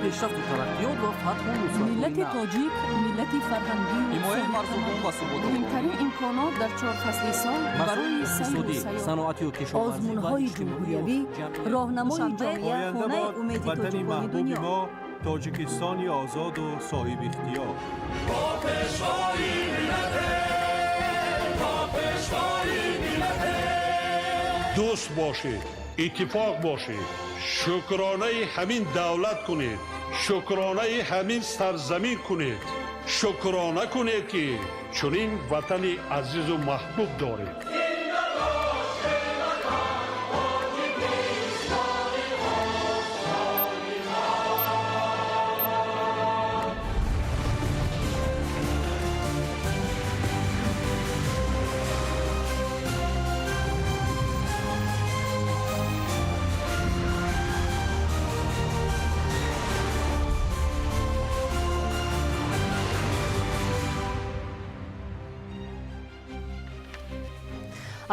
Пешрафту тараққиёт ва фатҳу нусратҳои Миллати нав. тоҷик миллати фарҳангию Ҳимояи марзубум ва суботи муҳимтарин имконот дар чор фасли сол масоили барои сайру иқтисодӣ, сайёҳат. саноатию кишоварзӣ ва Озмунҳои иҷтимоию ҷумҳуриявӣ, ҷамъиятӣ. роҳнамои Душанбе, ҷомеа, Оянда хонаи бод умеди ватани тоҷикони маҳбуби дунё. мо, Тоҷикистони озоду соҳибихтиёр. Дӯст бошед, иттифоқ бошед, шукронаи ҳамин давлат кунед, шукронаи ҳамин сарзамин кунед, шукрона кунед, ки чунин ватани азизу маҳбуб доред.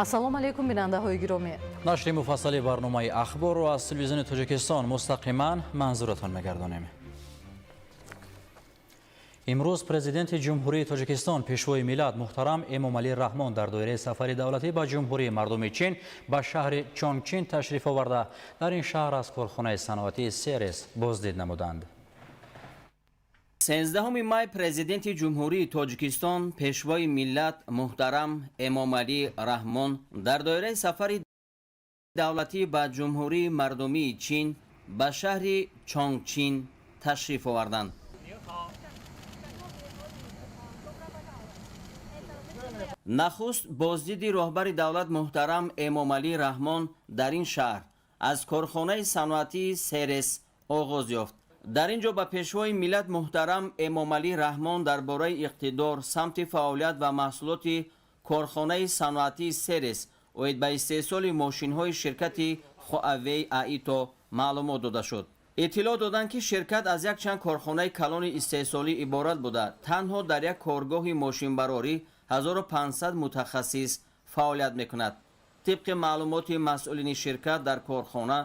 Ассалому алайкум, бинандаҳои гиромӣ. Нашри муфассали барномаи ахборро аз телевизиони Тоҷикистон мустақиман манзуратон мегардонем. Имрӯз Президенти Ҷумҳурии Тоҷикистон, Пешвои миллат муҳтарам Эмомалӣ Раҳмон дар доираи сафари давлатӣ ба Ҷумҳурии Мардуми Чин ба шаҳри Чончин ташриф оварда, дар ин шаҳр аз корхонаи саноатии Серес боздид намуданд. 13 май Президенти Ҷумҳурии Тоҷикистон, Пешвои миллат муҳтарам Эмомалӣ Раҳмон дар доираи сафари давлатӣ ба Ҷумҳурии Мардумии Чин ба шаҳри Чонгчин ташриф оварданд. Нахуст боздиди роҳбари давлат муҳтарам Эмомалӣ Раҳмон дар ин шаҳр аз корхонаи саноатии Серес оғоз ёфт. Дар ин ҷо ба Пешвои миллат муҳтарам Эмомалӣ Раҳмон дар бораи иқтидор, самти фаъолият ва маҳсулоти корхонаи саноатии Серес оид ба истеҳсоли мошинҳои ширкати Хуавей Аито маълумот дода шуд. Иттилоъ доданд, ки ширкат аз якчанд корхонаи калони истеҳсолӣ иборат буда, танҳо дар як коргоҳи мошинбарорӣ 1500 мутахассис фаъолият мекунад. Тибқи маълумоти масъулини ширкат, дар корхона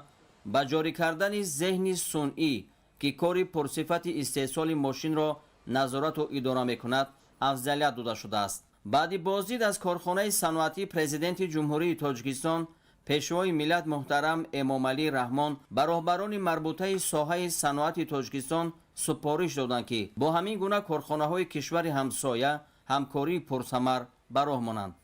ба ҷорӣ кардани зеҳни сунъӣ, ки кори пурсифати истеҳсоли мошинро назорату идора мекунад, афзалият дода шудааст. Баъди боздид аз корхонаи саноатӣ Президенти Ҷумҳурии Тоҷикистон, Пешвои миллат муҳтарам Эмомалӣ Раҳмон ба роҳбарони марбутаи соҳаи саноати Тоҷикистон супориш доданд, ки бо ҳамин гуна корхонаҳои кишвари ҳамсоя ҳамкории пурсамар ба роҳ монанд.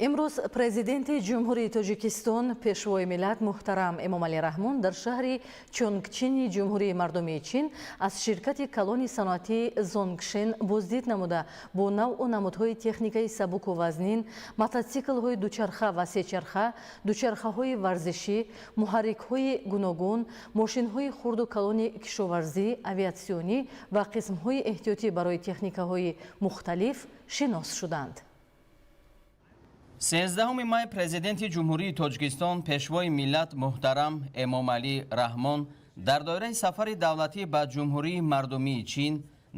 Имрӯз Президенти Ҷумҳурии Тоҷикистон, Пешвои миллат муҳтарам Эмомалӣ Раҳмон дар шаҳри Чонгчини Ҷумҳурии Мардумии Чин аз ширкати калони саноатии Зонгшен боздид намуда, бо навъу намудҳои техникаи сабуку вазнин, мототсиклҳои дучарха ва сечарха, дучархаҳои варзишӣ, муҳаррикҳои гуногун, мошинҳои хурду калони кишоварзӣ, авиатсионӣ ва қисмҳои эҳтиётӣ барои техникаҳои мухталиф шинос шуданд. 13 май Президенти Ҷумҳурии Тоҷикистон, Пешвои миллат муҳтарам Эмомалӣ Раҳмон дар доираи сафари давлатӣ ба Ҷумҳурии Мардумии Чин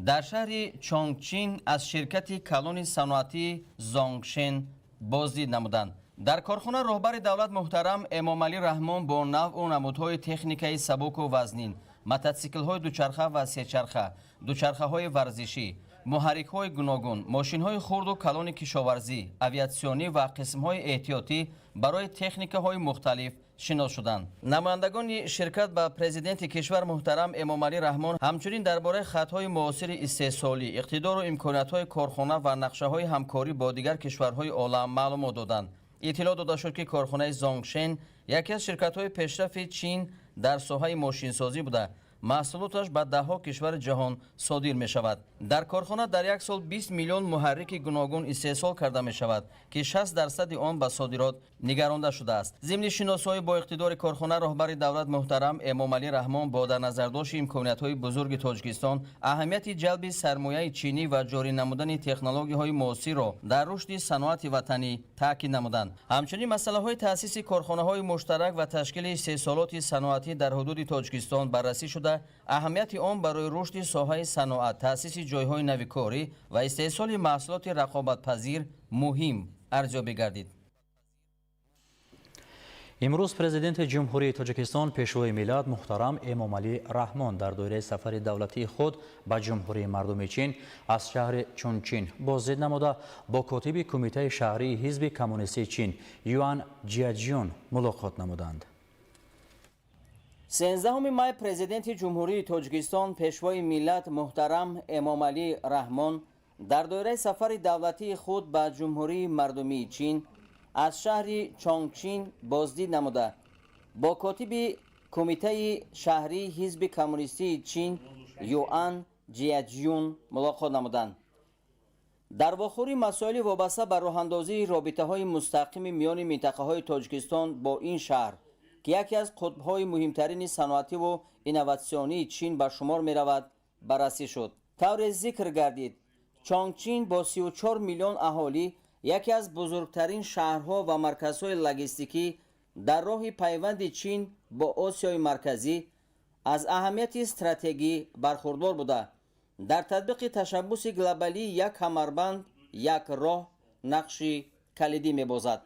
дар шаҳри Чонгчин аз ширкати калони саноатии Зонгшен боздид намуданд. Дар корхона роҳбари давлат муҳтарам Эмомалӣ Раҳмон бо навъу намудҳои техникаи сабуку вазнин, мототсиклҳои дучарха ва сечарха, дучархаҳои варзишӣ, муҳаррикҳои гуногун, мошинҳои хурду калони кишоварзӣ, авиатсионӣ ва қисмҳои эҳтиётӣ барои техникаҳои мухталиф шинос шуданд. Намояндагони ширкат ба Президенти кишвар муҳтарам Эмомалӣ Раҳмон ҳамчунин дар бораи хатҳои муосири истеҳсолӣ, иқтидору имкониятҳои корхона ва нақшаҳои ҳамкорӣ бо дигар кишварҳои олам маълумот доданд. Иттилоъ дода шуд, ки корхонаи Зонгшен яке аз ширкатҳои пешрафи Чин дар соҳаи мошинсозӣ буда, маҳсулоташ ба даҳҳо кишвари ҷаҳон содир мешавад. Дар корхона дар як сол 20 миллион муҳаррики гуногун истеҳсол карда мешавад, ки 60 дарсади он ба содирот нигаронда шудааст. Зимни шиносоӣ бо иқтидори корхона роҳбари давлат муҳтарам Эмомалӣ Раҳмон бо дар назардошти имкониятҳои бузурги Тоҷикистон аҳамияти ҷалби сармояи чинӣ ва ҷорӣ намудани технологияҳои муосирро дар рушди саноати ватанӣ таъкид намуданд. Ҳамчунин масъалаҳои таъсиси корхонаҳои муштарак ва ташкили истеҳсолоти саноатӣ дар ҳудуди Тоҷикистон баррасӣ шуда, аҳамияти он барои рушди соҳаи саноат, таъсиси ҷойҳои нави корӣ ва истеҳсоли маҳсулоти рақобатпазир муҳим арзёбӣ гардид. Имрӯз Президенти Ҷумҳурии Тоҷикистон, Пешвои миллат муҳтарам Эмомалӣ Раҳмон дар доираи сафари давлатии худ ба Ҷумҳурии Мардумии Чин аз шаҳри Чунчин боздид намуда, бо котиби Кумитаи шаҳрии Ҳизби Коммунистии Чин Юан Ҷиаҷюн мулоқот намуданд. 13 май Президенти Ҷумҳурии Тоҷикистон, Пешвои миллат муҳтарам Эмомалӣ Раҳмон дар доираи сафари давлатии худ ба Ҷумҳурии Мардумии Чин аз шаҳри Чонгчин боздид намуда, бо котиби Кумитаи шаҳрии Ҳизби Коммунистии Чин Юан Ҷиаҷюн мулоқот намуданд. Дар вохӯрӣ масоили вобаста ба роҳандозии робитаҳои мустақими миёни минтақаҳои Тоҷикистон бо ин шаҳр, ки яке аз қутбҳои муҳимтарини саноативу инноватсионии Чин ба шумор меравад, баррасӣ шуд. Тавре зикр гардид, Чонгчин бо 34 миллион аҳолӣ яке аз бузургтарин шаҳрҳо ва марказҳои логистикӣ дар роҳи пайванди Чин бо Осиёи Марказӣ аз аҳамияти стратегӣ бархурдор буда, дар татбиқи ташаббуси глобалии «Як камарбанд, як роҳ» нақши калидӣ мебозад.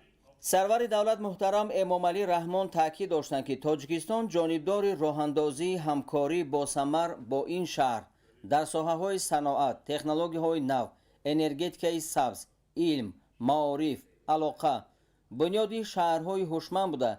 Сарвари давлат муҳтарам Эмомалӣ Раҳмон таъкид доштанд, ки Тоҷикистон ҷонибдори роҳандозии ҳамкорӣ босамар бо ин шаҳр дар соҳаҳои саноат, технологияҳои нав, энергетикаи сабз, илм, маориф, алоқа, бунёди шаҳрҳои ҳушманд буда,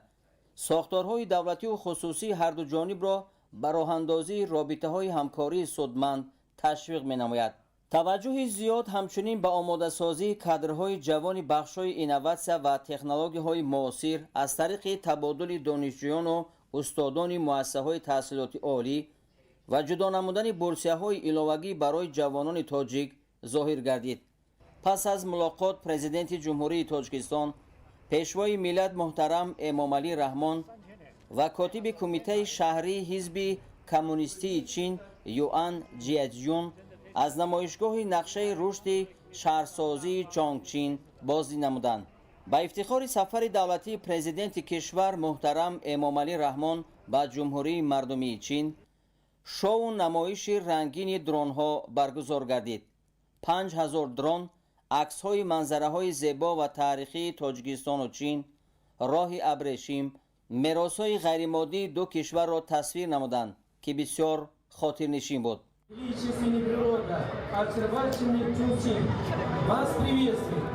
сохторҳои давлативу хусусии ҳардуҷонибро ба роҳандозии робитаҳои ҳамкории судманд ташвиқ менамояд. Таваҷҷӯҳи зиёд ҳамчунин ба омодасозии кадрҳои ҷавони бахшҳои инноватсия ва технологияҳои муосир аз тариқи табодули донишҷӯёну устодони муассисаҳои таҳсилоти олӣ ва ҷудо намудани бурсияҳои иловагӣ барои ҷавонони тоҷик зоҳир гардид. Пас аз мулоқот Президенти Ҷумҳурии Тоҷикистон, Пешвои миллат муҳтарам Эмомалӣ Раҳмон ва котиби Кумитаи шаҳрии Ҳизби Коммунистии Чин Юан Ҷиаҷюн аз намоишгоҳи нақшаи рушди шаҳрсозии Чонгчин боздид намуданд. Ба ифтихори сафари давлатии Президенти кишвар муҳтарам Эмомалӣ Раҳмон ба Ҷумҳурии Мардумии Чин шоу намоиши рангини дронҳо баргузор гардид. 5000 дрон аксҳои манзараҳои зебо ва таърихии Тоҷикистону Чин, роҳи абрешим, меросҳои ғайримоддии ду кишварро тасвир намуданд, ки бисёр хотирнишин буд. Величественная природа очаровательный Чунчин вас приветствует.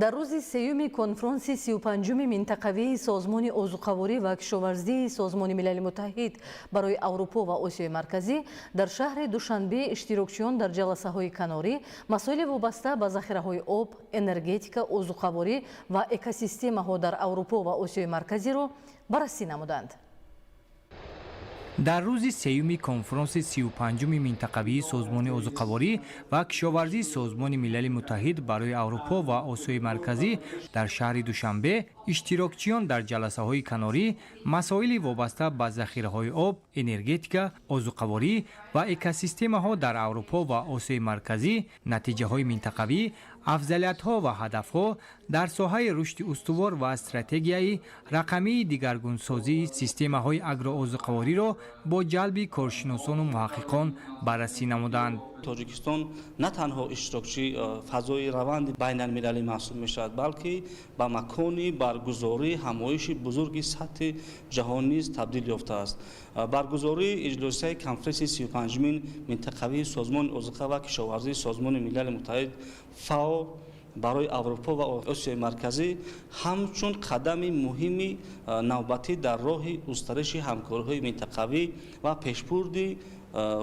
Дар рӯзи сеюми конфронси 35-уми минтақавии Созмони озуқаворӣ ва кишоварзии Созмони Милали Муттаҳид барои Аврупо ва Осиёи Марказӣ дар шаҳри Душанбе иштирокчиён дар ҷаласаҳои канорӣ масоили вобаста ба захираҳои об, энергетика, озуқаворӣ ва экосистемаҳо дар Аврупо ва Осиёи Марказиро баррасӣ намуданд. Дар рӯзи сеюми конфронси 35-уми минтақавии Созмони озуқаворӣ ва кишоварзии Созмони Милали Муттаҳид барои Аврупо ва Осиёи Марказӣ дар шаҳри Душанбе иштирокчиён дар ҷаласаҳои канорӣ масоили вобаста ба захираҳои об, энергетика, озуқаворӣ ва экосистемаҳо дар Аврупо ва Осиёи Марказӣ, натиҷаҳои минтақавӣ, афзалиятҳо ва ҳадафҳо дар соҳаи рушди устувор ва стратегияи рақамии дигаргунсозии системаҳои агроозуқавориро бо ҷалби коршиносону муҳаққиқон баррасӣ намуданд. Тоҷикистон на танҳо иштирокчии фазои раванди байналмилалӣ маҳсуб мешавад, балки ба макони баргузории ҳамоиши бузурги сатҳи ҷаҳон низ табдил ёфтааст. Баргузории иҷлосияи конференсияи 35-умин минтақавии Созмони озуқа ва кишоварзии Созмони Милали Муттаҳид ФАО барои Аврупо ва Осиёи Марказӣ ҳамчун қадами муҳими навбатӣ дар роҳи густариши ҳамкориҳои минтақавӣ ва пешбурди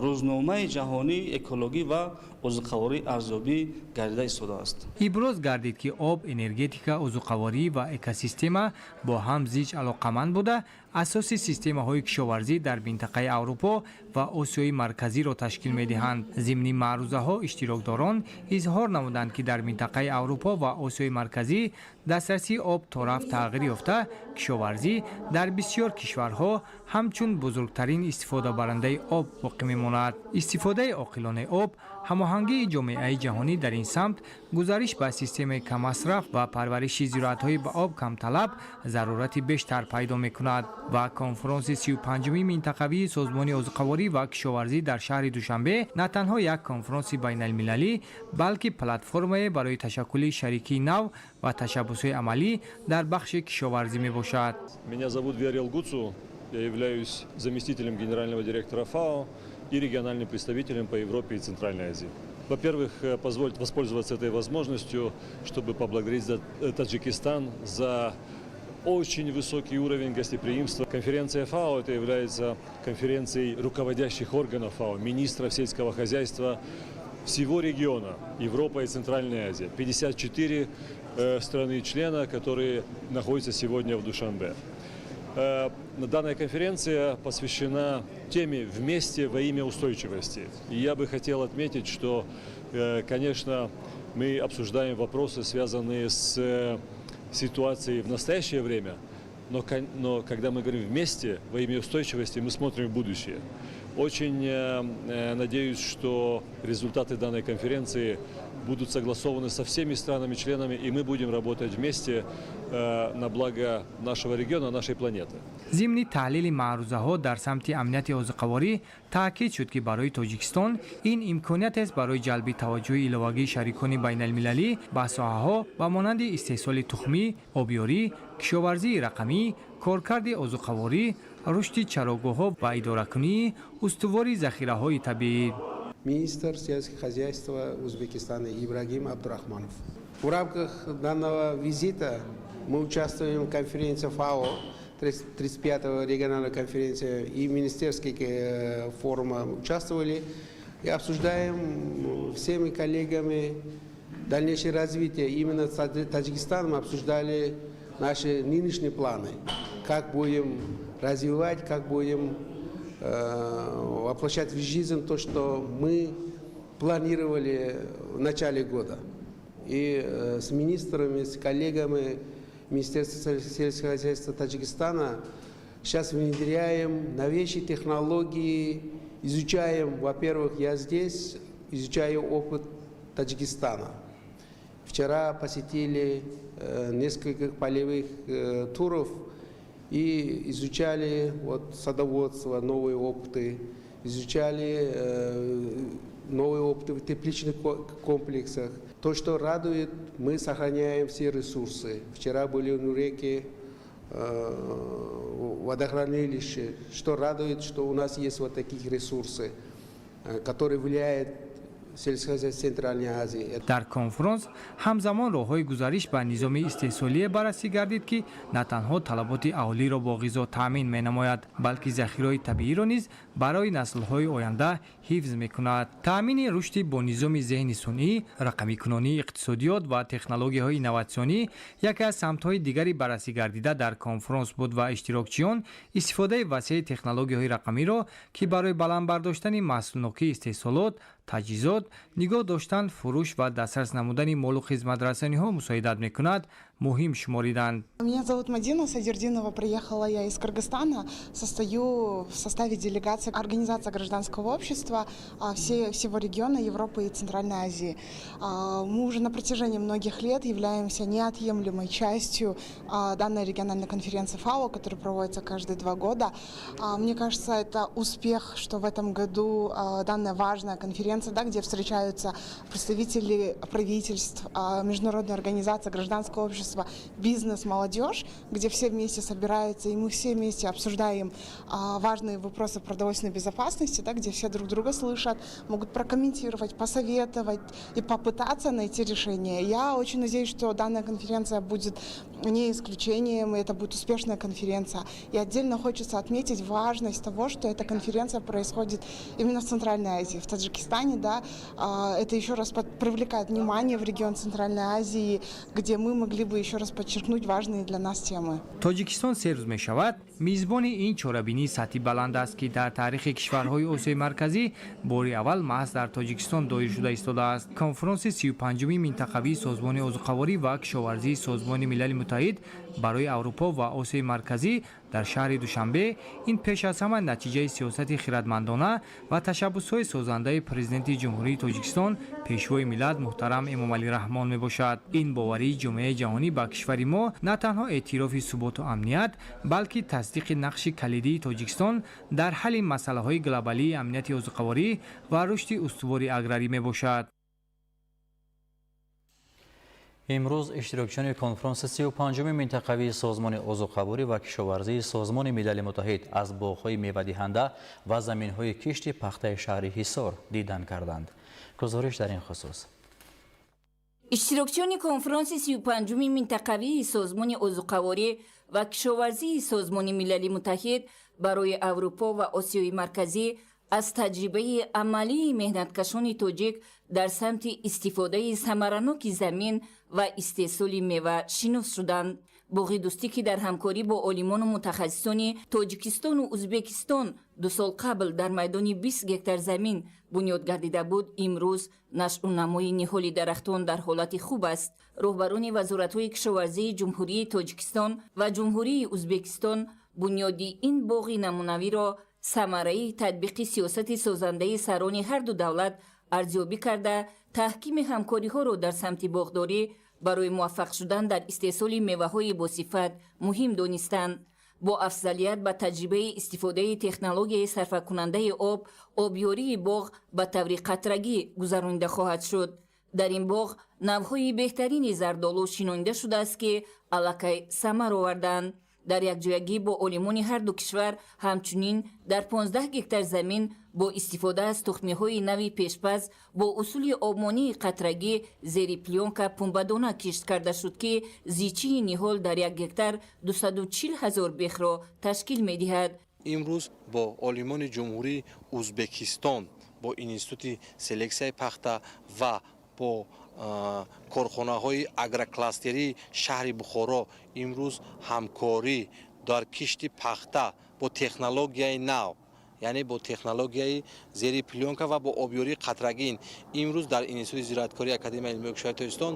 рӯзномаи ҷаҳонии экологӣ ва озуқаворӣ арзёбӣ гардида истодааст. Иброз гардид, ки об, энергетика, озуқаворӣ ва экосистема бо ҳам зич алоқаманд буда, асоси системаҳои кишоварзӣ дар минтақаи Аврупо ва Осиёи Марказиро ташкил медиҳанд. Зимни маърузаҳо иштирокдорон изҳор намуданд, ки дар минтақаи Аврупо ва Осиёи Марказӣ дастрасии об торафт тағйир ёфта, кишоварзӣ дар бисёр кишварҳо ҳамчун бузургтарин истифодабарандаи об боқӣ боқӣ мемонад. Истифодаи оқилонаи об, ҳамоҳангии ҷомеаи ҷаҳонӣ дар ин самт, гузариш ба системаи каммасраф ва парвариши зироатҳои ба об камталаб зарурати бештар пайдо мекунад ва конфронси 35-уми минтақавии Созмони озуқаворӣ ва кишоварзӣ дар шаҳри Душанбе на танҳо як конфронси байналмилалӣ, балки платформае барои ташаккули шарикии нав ва ташаббусҳои амалӣ дар бахши кишоварзӣ мебошад. Меня зовут Виорел Гуцу, я являюсь заместителем генерального директора ФАО и региональным представителем по Европе и Центральной Азии. Во-первых, позвольте воспользоваться этой возможностью, чтобы поблагодарить за Таджикистан за очень высокий уровень гостеприимства. Конференция ФАО это является конференцией руководящих органов ФАО, министров сельского хозяйства всего региона Европа и Центральная Азия. 54 страны-члена, которые находятся сегодня в Душанбе. Данная конференция посвящена теме «Вместе во имя устойчивости». И я бы хотел отметить, что, конечно, мы обсуждаем вопросы, связанные с ситуацией в настоящее время, но когда мы говорим «вместе во имя устойчивости», мы смотрим в будущее. Очень надеюсь, что результаты данной конференции будут согласованы со всеми странами-членами, и мы будем работать вместе на благо нашего региона, нашей планеты. Зимни таҳлили маърузаҳо дар самти амнияти озуқаворӣ таъкид шуд, ки барои Тоҷикистон ин имкониятест барои ҷалби таваҷҷӯҳи иловагии шарикони байналмилалӣ ба соҳаҳо ба монанди истеҳсоли тухмӣ, обёрӣ, кишоварзии рақамӣ, коркарди озуқаворӣ, рушди чарогоҳҳо ва идоракунии устувори захираҳои табиӣ. Министр сельского хозяйства Узбекистана Ибрагим Абдурахманов. В рамках данного визита мы участвуем в конференции ФАО, 35-го региональной конференции и министерских форума участвовали и обсуждаем всеми коллегами дальнейшее развитие. Именно с Таджикистаном обсуждали наши нынешние планы, как будем развивать, как будем воплощать в жизнь то, что мы планировали в начале года. И с министрами, с коллегами Министерства сельского хозяйства Таджикистана сейчас внедряем новейшие технологии, изучаем, во-первых, я здесь изучаю опыт Таджикистана. Вчера посетили несколько полевых туров и изучали вот садоводство, новые опыты, изучали новые опыты в тепличных комплексах. То, что радует, мы сохраняем все ресурсы. Вчера были в Нуреке водохранилище. Что радует, что у нас есть вот такие ресурсы, которые влияют сельскохозяйство Центральной Азии. Дар конфронс ҳамзамон роҳҳои гузариш ба низоми истеҳсолие баррасӣ гардид, ки на танҳо талаботи аҳолиро бо ғизо таъмин менамояд, балки захираҳои табииро низ барои наслҳои оянда ҳифз мекунад. Таъмини рушди бо низоми зеҳни сунъӣ, рақамикунонии иқтисодиёт ва технологияҳои инноватсионӣ яке аз самтҳои дигари баррасӣ гардида дар конфронс буд ва иштирокчиён истифодаи васеи технологияҳои рақамиро, ки барои баланд бардоштани маҳсулнокии истеҳсолот, таҷҳизот, нигоҳ доштан, фурӯш ва дастрас намудани молу хизматрасониҳо мусоидат мекунад, муҳим шумориданд. Меня зовут Мадина Садирдинова, приехала я из Кыргызстана, состою в составе делегации Организации гражданского общества всего региона Европы и Центральной Азии. Мы уже на протяжении многих лет являемся неотъемлемой частью данной региональной конференции ФАО, которая проводится каждые 2 года. Мне кажется, это успех, что в этом году данная важная конференция, да, где встречаются представители правительств, международной организации, гражданского общества, бизнес, молодежь, где все вместе собираются, и мы все вместе обсуждаем важные вопросы продовольственной безопасности, да, где все друг друга слышат, могут прокомментировать, посоветовать и попытаться найти решение. Я очень надеюсь, что данная конференция будет не исключением, и это будет успешная конференция. И отдельно хочется отметить важность того, что эта конференция происходит именно в Центральной Азии, в Таджикистане, да, это еще раз привлекает внимание в регион Центральной Азии, где мы могли бы еще раз подчеркнуть важные для нас темы. Тоҷикистон 3 рӯз мешавад мизбони ин чорабинии сатҳи баланд аст, ки дар таърихи кишварҳои Осиёи Марказӣ бори аввал маҳз дар Тоҷикистон доир шуда истодааст. Конфронси 35-уми минтақавии Созмони озуқаворӣ ва кишоварзии Созмони Милали Муттаҳид Барои Аврупо ва Осиёи Марказӣ дар шаҳри Душанбе ин пеш аз ҳама натиҷаи сиёсати хирадмандона ва ташаббусҳои созандаи Президенти Ҷумҳурии Тоҷикистон, Пешвои миллат муҳтарам Эмомалӣ Раҳмон мебошад. Ин боварии ҷомеаи ҷаҳонӣ ба кишвари мо на танҳо эътирофи суботу амният, балки тасдиқи нақши калидии Тоҷикистон дар ҳалли масъалаҳои глобалии амнияти озуқаворӣ ва рушди устувори аграрӣ мебошад. Имрӯз иштирокчиёни конфронси 35-уми минтақавии Созмони озуқаворӣ ва кишоварзии Созмони Милали Муттаҳид аз боғҳои мевадиҳанда ва заминҳои кишти пахтаи шаҳри Ҳисор дидан карданд. Гузориш дар ин хусус. Иштирокчиёни конфронси 35-уми минтақавии Созмони озуқаворӣ ва кишоварзии Созмони Милали Муттаҳид барои Аврупо ва Осиёи Марказӣ аз таҷрибаи амалии меҳнаткашони тоҷик дар самти истифодаи самараноки замин ва истеҳсоли мева шинос шуданд. Боғи дӯстӣ, ки дар ҳамкорӣ бо олимону мутахассисони Тоҷикистону Узбекистон 2 сол қабл дар майдони 20 гектар замин бунёд гардида буд, имрӯз нашъунамои ниҳоли дарахтон дар ҳолати хуб аст. Роҳбарони вазоратҳои кишоварзии Ҷумҳурии Тоҷикистон ва Ҷумҳурии Узбекистон бунёди ин боғи намунавиро самараи татбиқи сиёсати созандаи сарони ҳарду давлат арзёбӣ карда, таҳкими ҳамкориҳоро дар самти боғдорӣ барои муваффақ шудан дар истеҳсоли меваҳои босифат муҳим донистанд. Бо афзалият ба таҷрибаи истифодаи технологияи сарфакунандаи об, обёрии боғ ба таври қатрагӣ гузаронида хоҳад шуд. Дар ин боғ навъҳои беҳтарини зардолу шинонида шудааст, ки аллакай самар оварданд. Дар якҷоягӣ бо олимони ҳарду кишвар ҳамчунин дар 15 гектар замин бо истифода аз тухмиҳои нави пешпаз бо усули обмонии қатрагӣ зери плёнка пунбадона кишт карда шуд, ки зичии ниҳол дар 1 гектар 240 ҳазор бехро ташкил медиҳад. Имрӯз бо олимони Ҷумҳурии Узбекистон, бо Институти селексияи пахта ва бо корхонаҳои агрокластерии шаҳри Бухоро имрӯз ҳамкорӣ дар кишти пахта бо технологияи нав, яъне бо технологияи зери плёнка ва бо обёрии қатрагин имрӯз дар Институти зироаткории Академияи илмии кишвари Тоҷикистон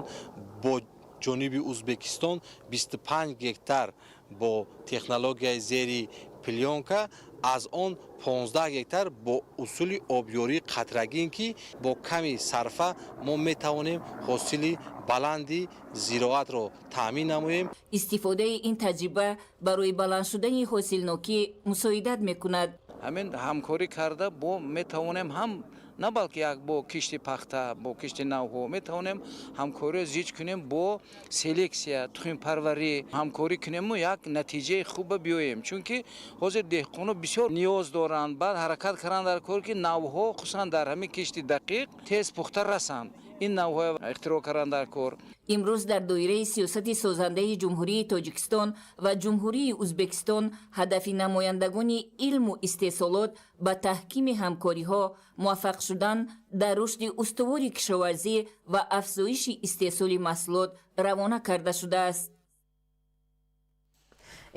бо ҷониби Узбекистон 25 гектар бо технологияи зери плёнка, аз он 15 гектар бо усули обёрии қатрагин, ки бо ками сарфа мо метавонем ҳосили баланди зироатро таъмин намоем. Истифодаи ин таҷриба барои баланд шудани ҳосилнокӣ мусоидат мекунад. Ҳамин ҳамкорӣ карда бо метавонем ҳам на балки як бо кишти пахта, бо кишти навҳо метавонем ҳамкориро зич кунем, бо селексия, тухмипарварӣ ҳамкорӣ кунему як натиҷаи хуба биёем, чунки ҳозир деҳқоно бисёр ниёз доранд, баъд ҳаракат карданд дар кор, ки навҳо хусусан дар ҳамин кишти дақиқ тез пухта расанд. Ин навҳоя ихтироъ карданд дар кор. Имрӯз дар доираи сиёсати созандаи Ҷумҳурии Тоҷикистон ва Ҷумҳурии Узбекистон ҳадафи намояндагони илму истеҳсолот ба таҳкими ҳамкориҳо, муваффақ шудан дар рушди устувори кишоварзӣ ва афзоиши истеҳсоли маҳсулот равона карда шудааст.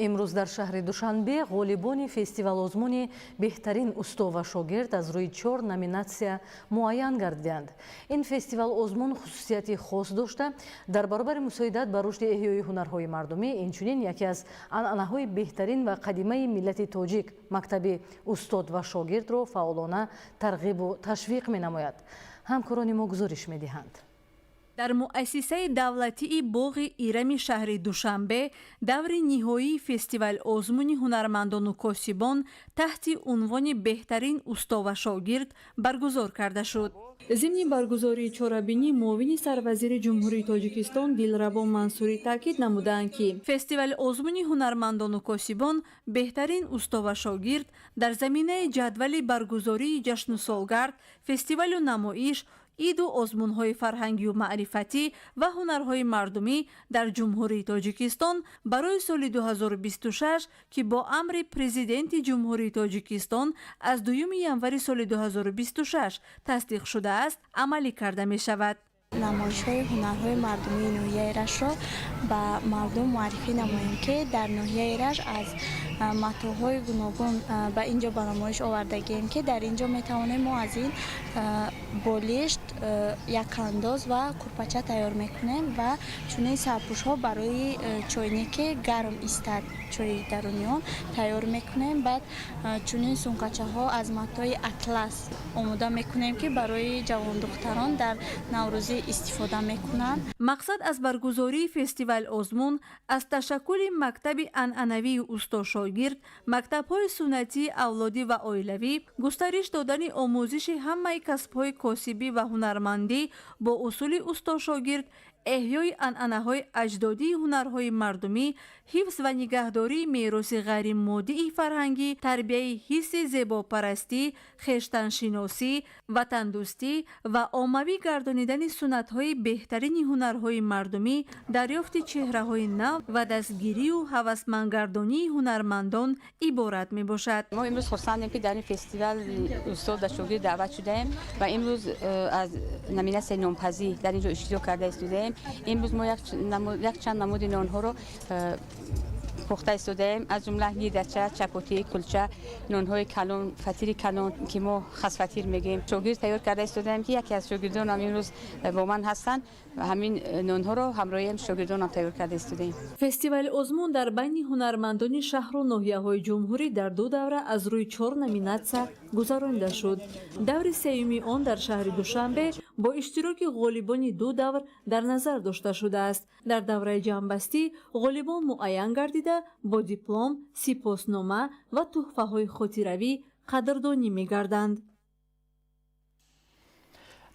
Имрӯз дар шаҳри Душанбе ғолибони фестивал-озмуни беҳтарин усто ва шогирд аз рӯи 4 номинатсия муайян гардиданд. Ин фестивал-озмун хусусияти хос дошта, дар баробари мусоидат ба рушди эҳёи ҳунарҳои мардумӣ, инчунин яке аз анъанаҳои беҳтарин ва қадимаи миллати тоҷик, мактаби устод ва шогирдро фаъолона тарғибу ташвиқ менамояд. Ҳамкорони мо гузориш медиҳанд. Дар муассисаи давлатии боғи Ирами шаҳри Душанбе даври ниҳоии фестивал-озмуни ҳунармандону косибон таҳти унвони беҳтарин усто ва шогирд баргузор карда шуд. Зимни баргузории чорабинӣ муовини сарвазири Ҷумҳурии Тоҷикистон Дилрабо Мансурӣ таъкид намуданд, ки фестивал-озмуни ҳунармандону косибон беҳтарин усто ва шогирд дар заминаи ҷадвали баргузории ҷашну солгард, фестивалу намоиш, иду озмунҳои фарҳангию маърифатӣ ва ҳунарҳои мардумӣ дар Ҷумҳурии Тоҷикистон барои соли 2026, ки бо амри Президенти Ҷумҳурии Тоҷикистон аз 2 январи соли 2026 тасдиқ шудааст, амалӣ карда мешавад. Намоишҳои ҳунарҳои мардумии ноҳияи Раштро ба мардум муаррифӣ намоем, ки дар ноҳияи Рашт аз Матоъҳои гуногун ба ин ҷо ба намоиш овардагием, ки дар ин ҷо метавонем мо аз ин болишт, якандоз ва курпача тайёр мекунем ва чунин сарпӯшҳо барои чойнике гарм истад, чои даруни он тайёр мекунем. Баъд чунин сумкачаҳо аз матои атлас омода мекунем, ки барои ҷавондухтарон дар Наврӯзӣ истифода мекунанд. Мақсад аз баргузории фестивал-озмун аз ташаккули мактаби анъанавии устошогирд, мактабҳои суннатии авлодӣ ва оилавӣ, густариш додани омӯзиши ҳамаи касбҳои косибӣ ва ҳунармандӣ бо усули устошогирд, эҳёи анъанаҳои аҷдодии ҳунарҳои мардумӣ, ҳифз ва нигаҳдории мероси ғайримоддии фарҳангӣ, тарбияи ҳисси зебопарастӣ, хештаншиносӣ, ватандӯстӣ ва оммавӣ гардонидани суннатҳои беҳтарини ҳунарҳои мардумӣ, дарёфти чеҳраҳои нав ва дастгирию ҳавасмандгардонии ҳунармандон иборат мебошад. Мо имрӯз хурсандем, ки дар ин фестивал устод ва шогирд даъват шудаем ва имрӯз аз номинатсияи нонпазӣ дар ин ҷо иштирок карда истодаем. Имрӯз мо якчанд намуди нонҳоро пухта истодаем, аз ҷумла гирдача, чапотӣ, кулча, нонҳои калон, фатири калон, ки мо хасфатир мегӯем. Шогирд тайёр карда истодаем, ки яке аз шогирдонам имрӯз бо ман ҳастанд ва ҳамин нонҳоро ҳамроҳиам шогирдонам тайёр карда истодаем. Фестивали озмун дар байни ҳунармандони шаҳру ноҳияҳои ҷумҳурӣ дар ду давра аз рӯи чор номинатсия гузаронида шуд. Даври сеюми он дар шаҳри Душанбе бо иштироки ғолибони ду давр дар назар дошта шудааст. Дар давраи ҷамъбастӣ ғолибон муайян гардида, бо диплом, сипоснома ва тӯҳфаҳои хотиравӣ қадрдонӣ мегарданд.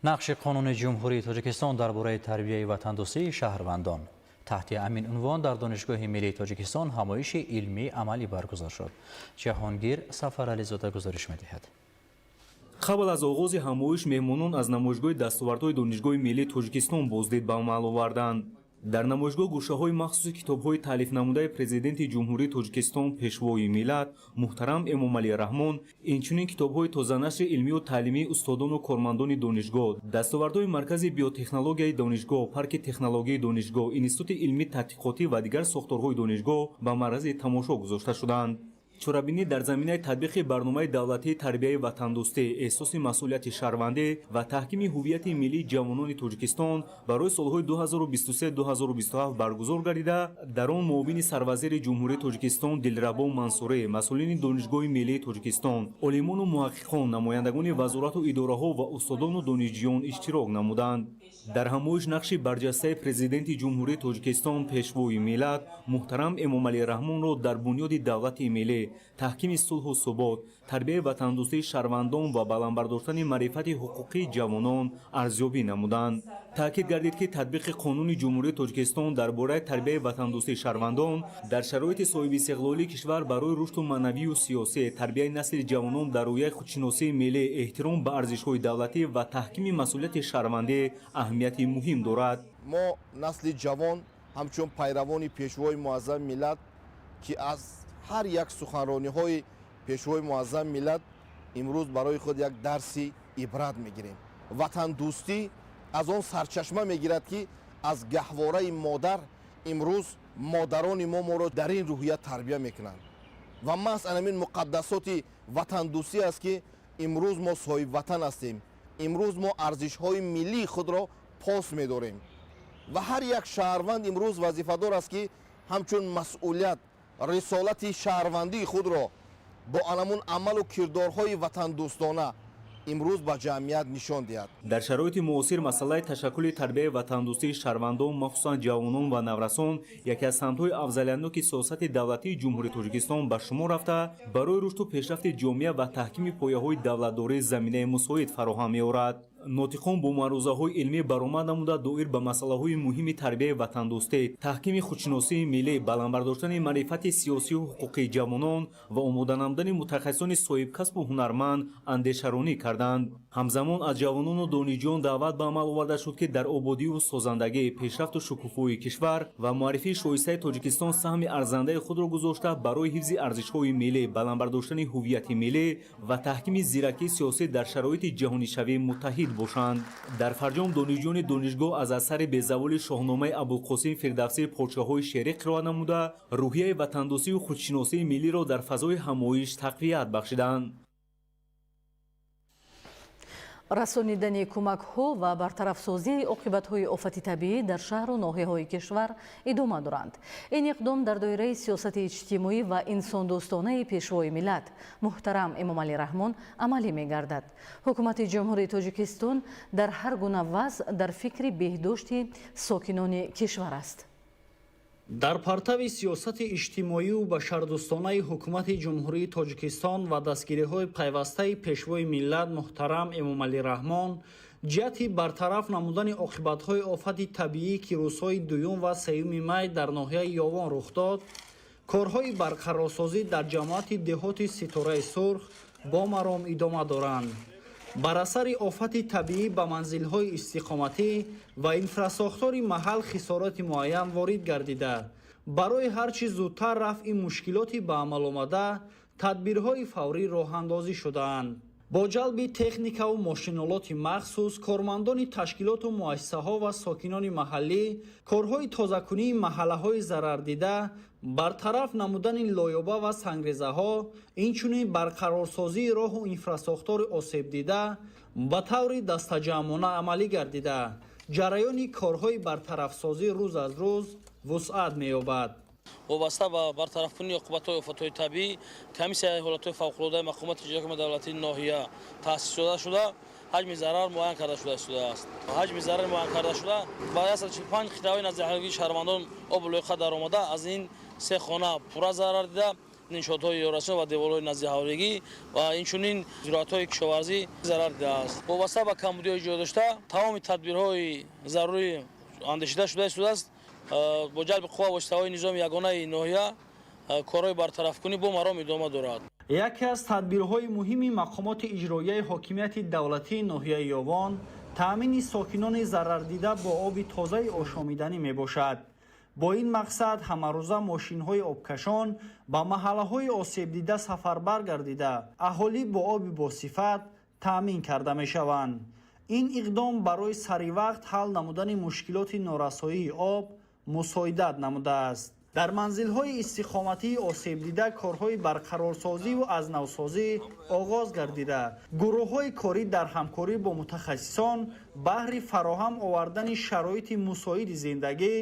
Нақши қонуни Ҷумҳурии Тоҷикистон дар бораи тарбияи ватандӯстии шаҳрвандон. Таҳти ҳамин унвон дар Донишгоҳи миллии Тоҷикистон ҳамоиши илмии амалӣ баргузор шуд. Ҷаҳонгир Сафарализода гузориш медиҳад. Қабл аз оғози ҳамоиш меҳмонон аз намоишгоҳи дастовардҳои Донишгоҳи миллии Тоҷикистон боздид ба амал оварданд. Дар намоишгоҳ гӯшаҳои махсуси китобҳои таълифнамудаи Президенти Ҷумҳурии Тоҷикистон, Пешвои миллат муҳтарам Эмомалӣ Раҳмон, инчунин китобҳои тозанашри илмию таълимии устодону кормандони донишгоҳ, дастовардҳои Маркази биотехнологияи донишгоҳ, Парки технологияи донишгоҳ, Институти илмии тадқиқотӣ ва дигар сохторҳои донишгоҳ ба маърази тамошо гузошта шуданд. Чорабинӣ дар заминаи татбиқи барномаи давлатии тарбияи ватандӯстӣ, эҳсоси масъулияти шаҳрвандӣ ва таҳкими ҳуввияти миллии ҷавонони Тоҷикистон барои солҳои 2023-2027 баргузор гардида, дар он муовини сарвазири Ҷумҳурии Тоҷикистон Дилрабо Мансурӣ, масъулини Донишгоҳи миллии Тоҷикистон, олимону муҳаққиқон, намояндагони вазорату идораҳо ва устодону донишҷӯён иштирок намуданд. Дар ҳамоиш нақши барҷастаи Президенти Ҷумҳурии Тоҷикистон, Пешвои миллат муҳтарам Эмомалӣ Раҳмонро дар бунёди давлати миллӣ, таҳкими сулҳу субот, тарбияи ватандӯстии шаҳрвандон ва баланд бардоштани маърифати ҳуқуқии ҷавонон арзёбӣ намуданд. Таъкид гардид, ки татбиқи қонуни Ҷумҳурии Тоҷикистон дар бораи тарбияи ватандӯстии шаҳрвандон дар шароити соҳибистиқлолии кишвар барои рушду маънавию сиёсӣ, тарбияи насли ҷавонон дар рӯяи худшиносии миллӣ, эҳтиром ба арзишҳои давлатӣ ва таҳкими масъулияти шаҳрвандӣ аҳамияти муҳим дорад. Мо, насли ҷавон, ҳамчун пайравони Пешвои муаззами миллат, ки аз ҳар як суханрониҳои Пешвои муаззами миллат имрӯз барои худ як дарси ибрат мегирем. Ватандӯстӣ аз он сарчашма мегирад, ки аз гаҳвораи модар имрӯз модарони мо моро дар ин рӯҳия тарбия мекунанд ва маҳз анамин муқаддасоти ватандӯстӣ аст, ки имрӯз мо соҳибватан ҳастем, имрӯз мо арзишҳои миллии худро пос медорем ва ҳар як шаҳрванд имрӯз вазифадор аст, ки ҳамчун масъулият, рисолати шаҳрвандии худро бо анамун амалу кирдорҳои ватандӯстона имрӯз ба ҷамъият нишон диҳад. Дар шароити муосир масъалаи ташаккули тарбияи ватандӯстии шаҳрвандон, махсусан ҷавонон ва наврасон, яке аз самтҳои афзалиятноки сиёсати давлатии Ҷумҳурии Тоҷикистон ба шумор рафта, барои рушду пешрафти ҷомеа ва таҳкими пояҳои давлатдорӣ заминаи мусоид фароҳам меорад. Нотиқон бо маърузаҳои илмӣ баромад намуда, доир ба масъалаҳои муҳими тарбияи ватандӯстӣ, таҳкими худшиносии миллӣ, баланд бардоштани маърифати сиёсию ҳуқуқии ҷавонон ва омода намудани мутахассисони соҳибкасбу ҳунарманд андешаронӣ карданд. Ҳамзамон аз ҷавонону донишҷӯён даъват ба амал оварда шуд, ки дар ободию созандагӣ, пешрафту шукуфоии кишвар ва муаррифии шоистаи Тоҷикистон саҳми арзандаи худро гузошта, барои ҳифзи арзишҳои миллӣ, баланд бардоштани ҳуввияти миллӣ ва таҳкими зиракии сиёсӣ дар шароити ҷаҳонишавӣ муттаҳид бошанд. Дар фарҷом донишҷӯёни донишгоҳ аз асари безаволи Шоҳномаи Абулқосим Фирдавсии подшоҳҳои шерӣ қироат намуда, рӯҳияи ватандӯстию худшиносии миллиро дар фазои ҳамоиш тақвият бахшиданд. Расонидани кӯмакҳо ва бартарафсозии оқибатҳои офати табиӣ дар шаҳру ноҳияҳои кишвар идома доранд. Ин иқдом дар доираи сиёсати иҷтимоӣ ва инсондӯстонаи Пешвои миллат муҳтарам Эмомалӣ Раҳмон амалӣ мегардад. Ҳукумати Ҷумҳурии Тоҷикистон дар ҳар гуна вазъ дар фикри беҳдошти сокинони кишвар аст. Дар партави сиёсати иҷтимоию башардӯстонаи Ҳукумати Ҷумҳурии Тоҷикистон ва дастгириҳои пайвастаи Пешвои миллат муҳтарам Эмомалӣ Раҳмон ҷиҳати бартараф намудани оқибатҳои офати табиӣ, ки рӯзҳои 2 ва 3 май дар ноҳияи Ёвон рух дод, корҳои барқарорсозӣ дар ҷамоати деҳоти Ситораи Сурх бо маром идома доранд. Бар асари офати табиӣ ба манзилҳои истиқоматӣ ва инфрасохтори маҳал хисороти муайян ворид гардида, барои ҳар чӣ зудтар рафъи мушкилоти ба амал омада тадбирҳои фаврӣ роҳандозӣ шудаанд. Бо ҷалби техникаву мошинолоти махсус, кормандони ташкилоту муассисаҳо ва сокинони маҳаллӣ корҳои тозакунии маҳаллаҳои зарардида, бартараф намудани лоёба ва сангрезаҳо, инчунин барқарорсозии роҳу инфрасохтори осебдида ба таври дастаҷамъона амалӣ гардида, ҷараёни корҳои бартарафсозӣ рӯз аз рӯз вусъат меёбад. Вобаста ба бартарафкунии оқибатҳои офатҳои табиӣ комиссияи ҳолатҳои фавқулодаи мақомоти иҷроияи давлатии ноҳия таъсис дода шуда, ҳаҷми зарар муайян карда шуда истодааст. Ҳаҷми зарари муайян карда шуда ба 145 қитъаҳои наздиҳавлии шаҳрвандон обу лоиқа даромада, аз ин 3 хона пурра зарар дида, иншоотҳои ёррасон ва деворҳои наздиҳавлигӣ ва инчунин зироатҳои кишоварзӣ зарар дидааст. Вобаста ба камбудиҳои ҷой дошта тамоми тадбирҳои зарурӣ андешида шуда истодааст. Бо ҷалби қувва воситаҳои низоми ягонаи ноҳия корҳои бартарафкунӣ бо маром идома дорад. Яке аз тадбирҳои муҳими мақомоти иҷроияи ҳокимияти давлатии ноҳияи Ёвон таъмини сокинони зарардида бо оби тозаи ошомиданӣ мебошад. Бо ин мақсад ҳамарӯза мошинҳои обкашон ба маҳаллаҳои осебдида сафарбар гардида, аҳолӣ бо оби босифат таъмин карда мешаванд. Ин иқдом барои саривақт ҳал намудани мушкилоти норасоии об мусоидат намудааст. Дар манзилҳои истиқоматии осебдида корҳои барқарорсозиву аз навсозӣ оғоз гардида, гурӯҳҳои корӣ дар ҳамкорӣ бо мутахассисон баҳри фароҳам овардани шароити мусоиди зиндагӣ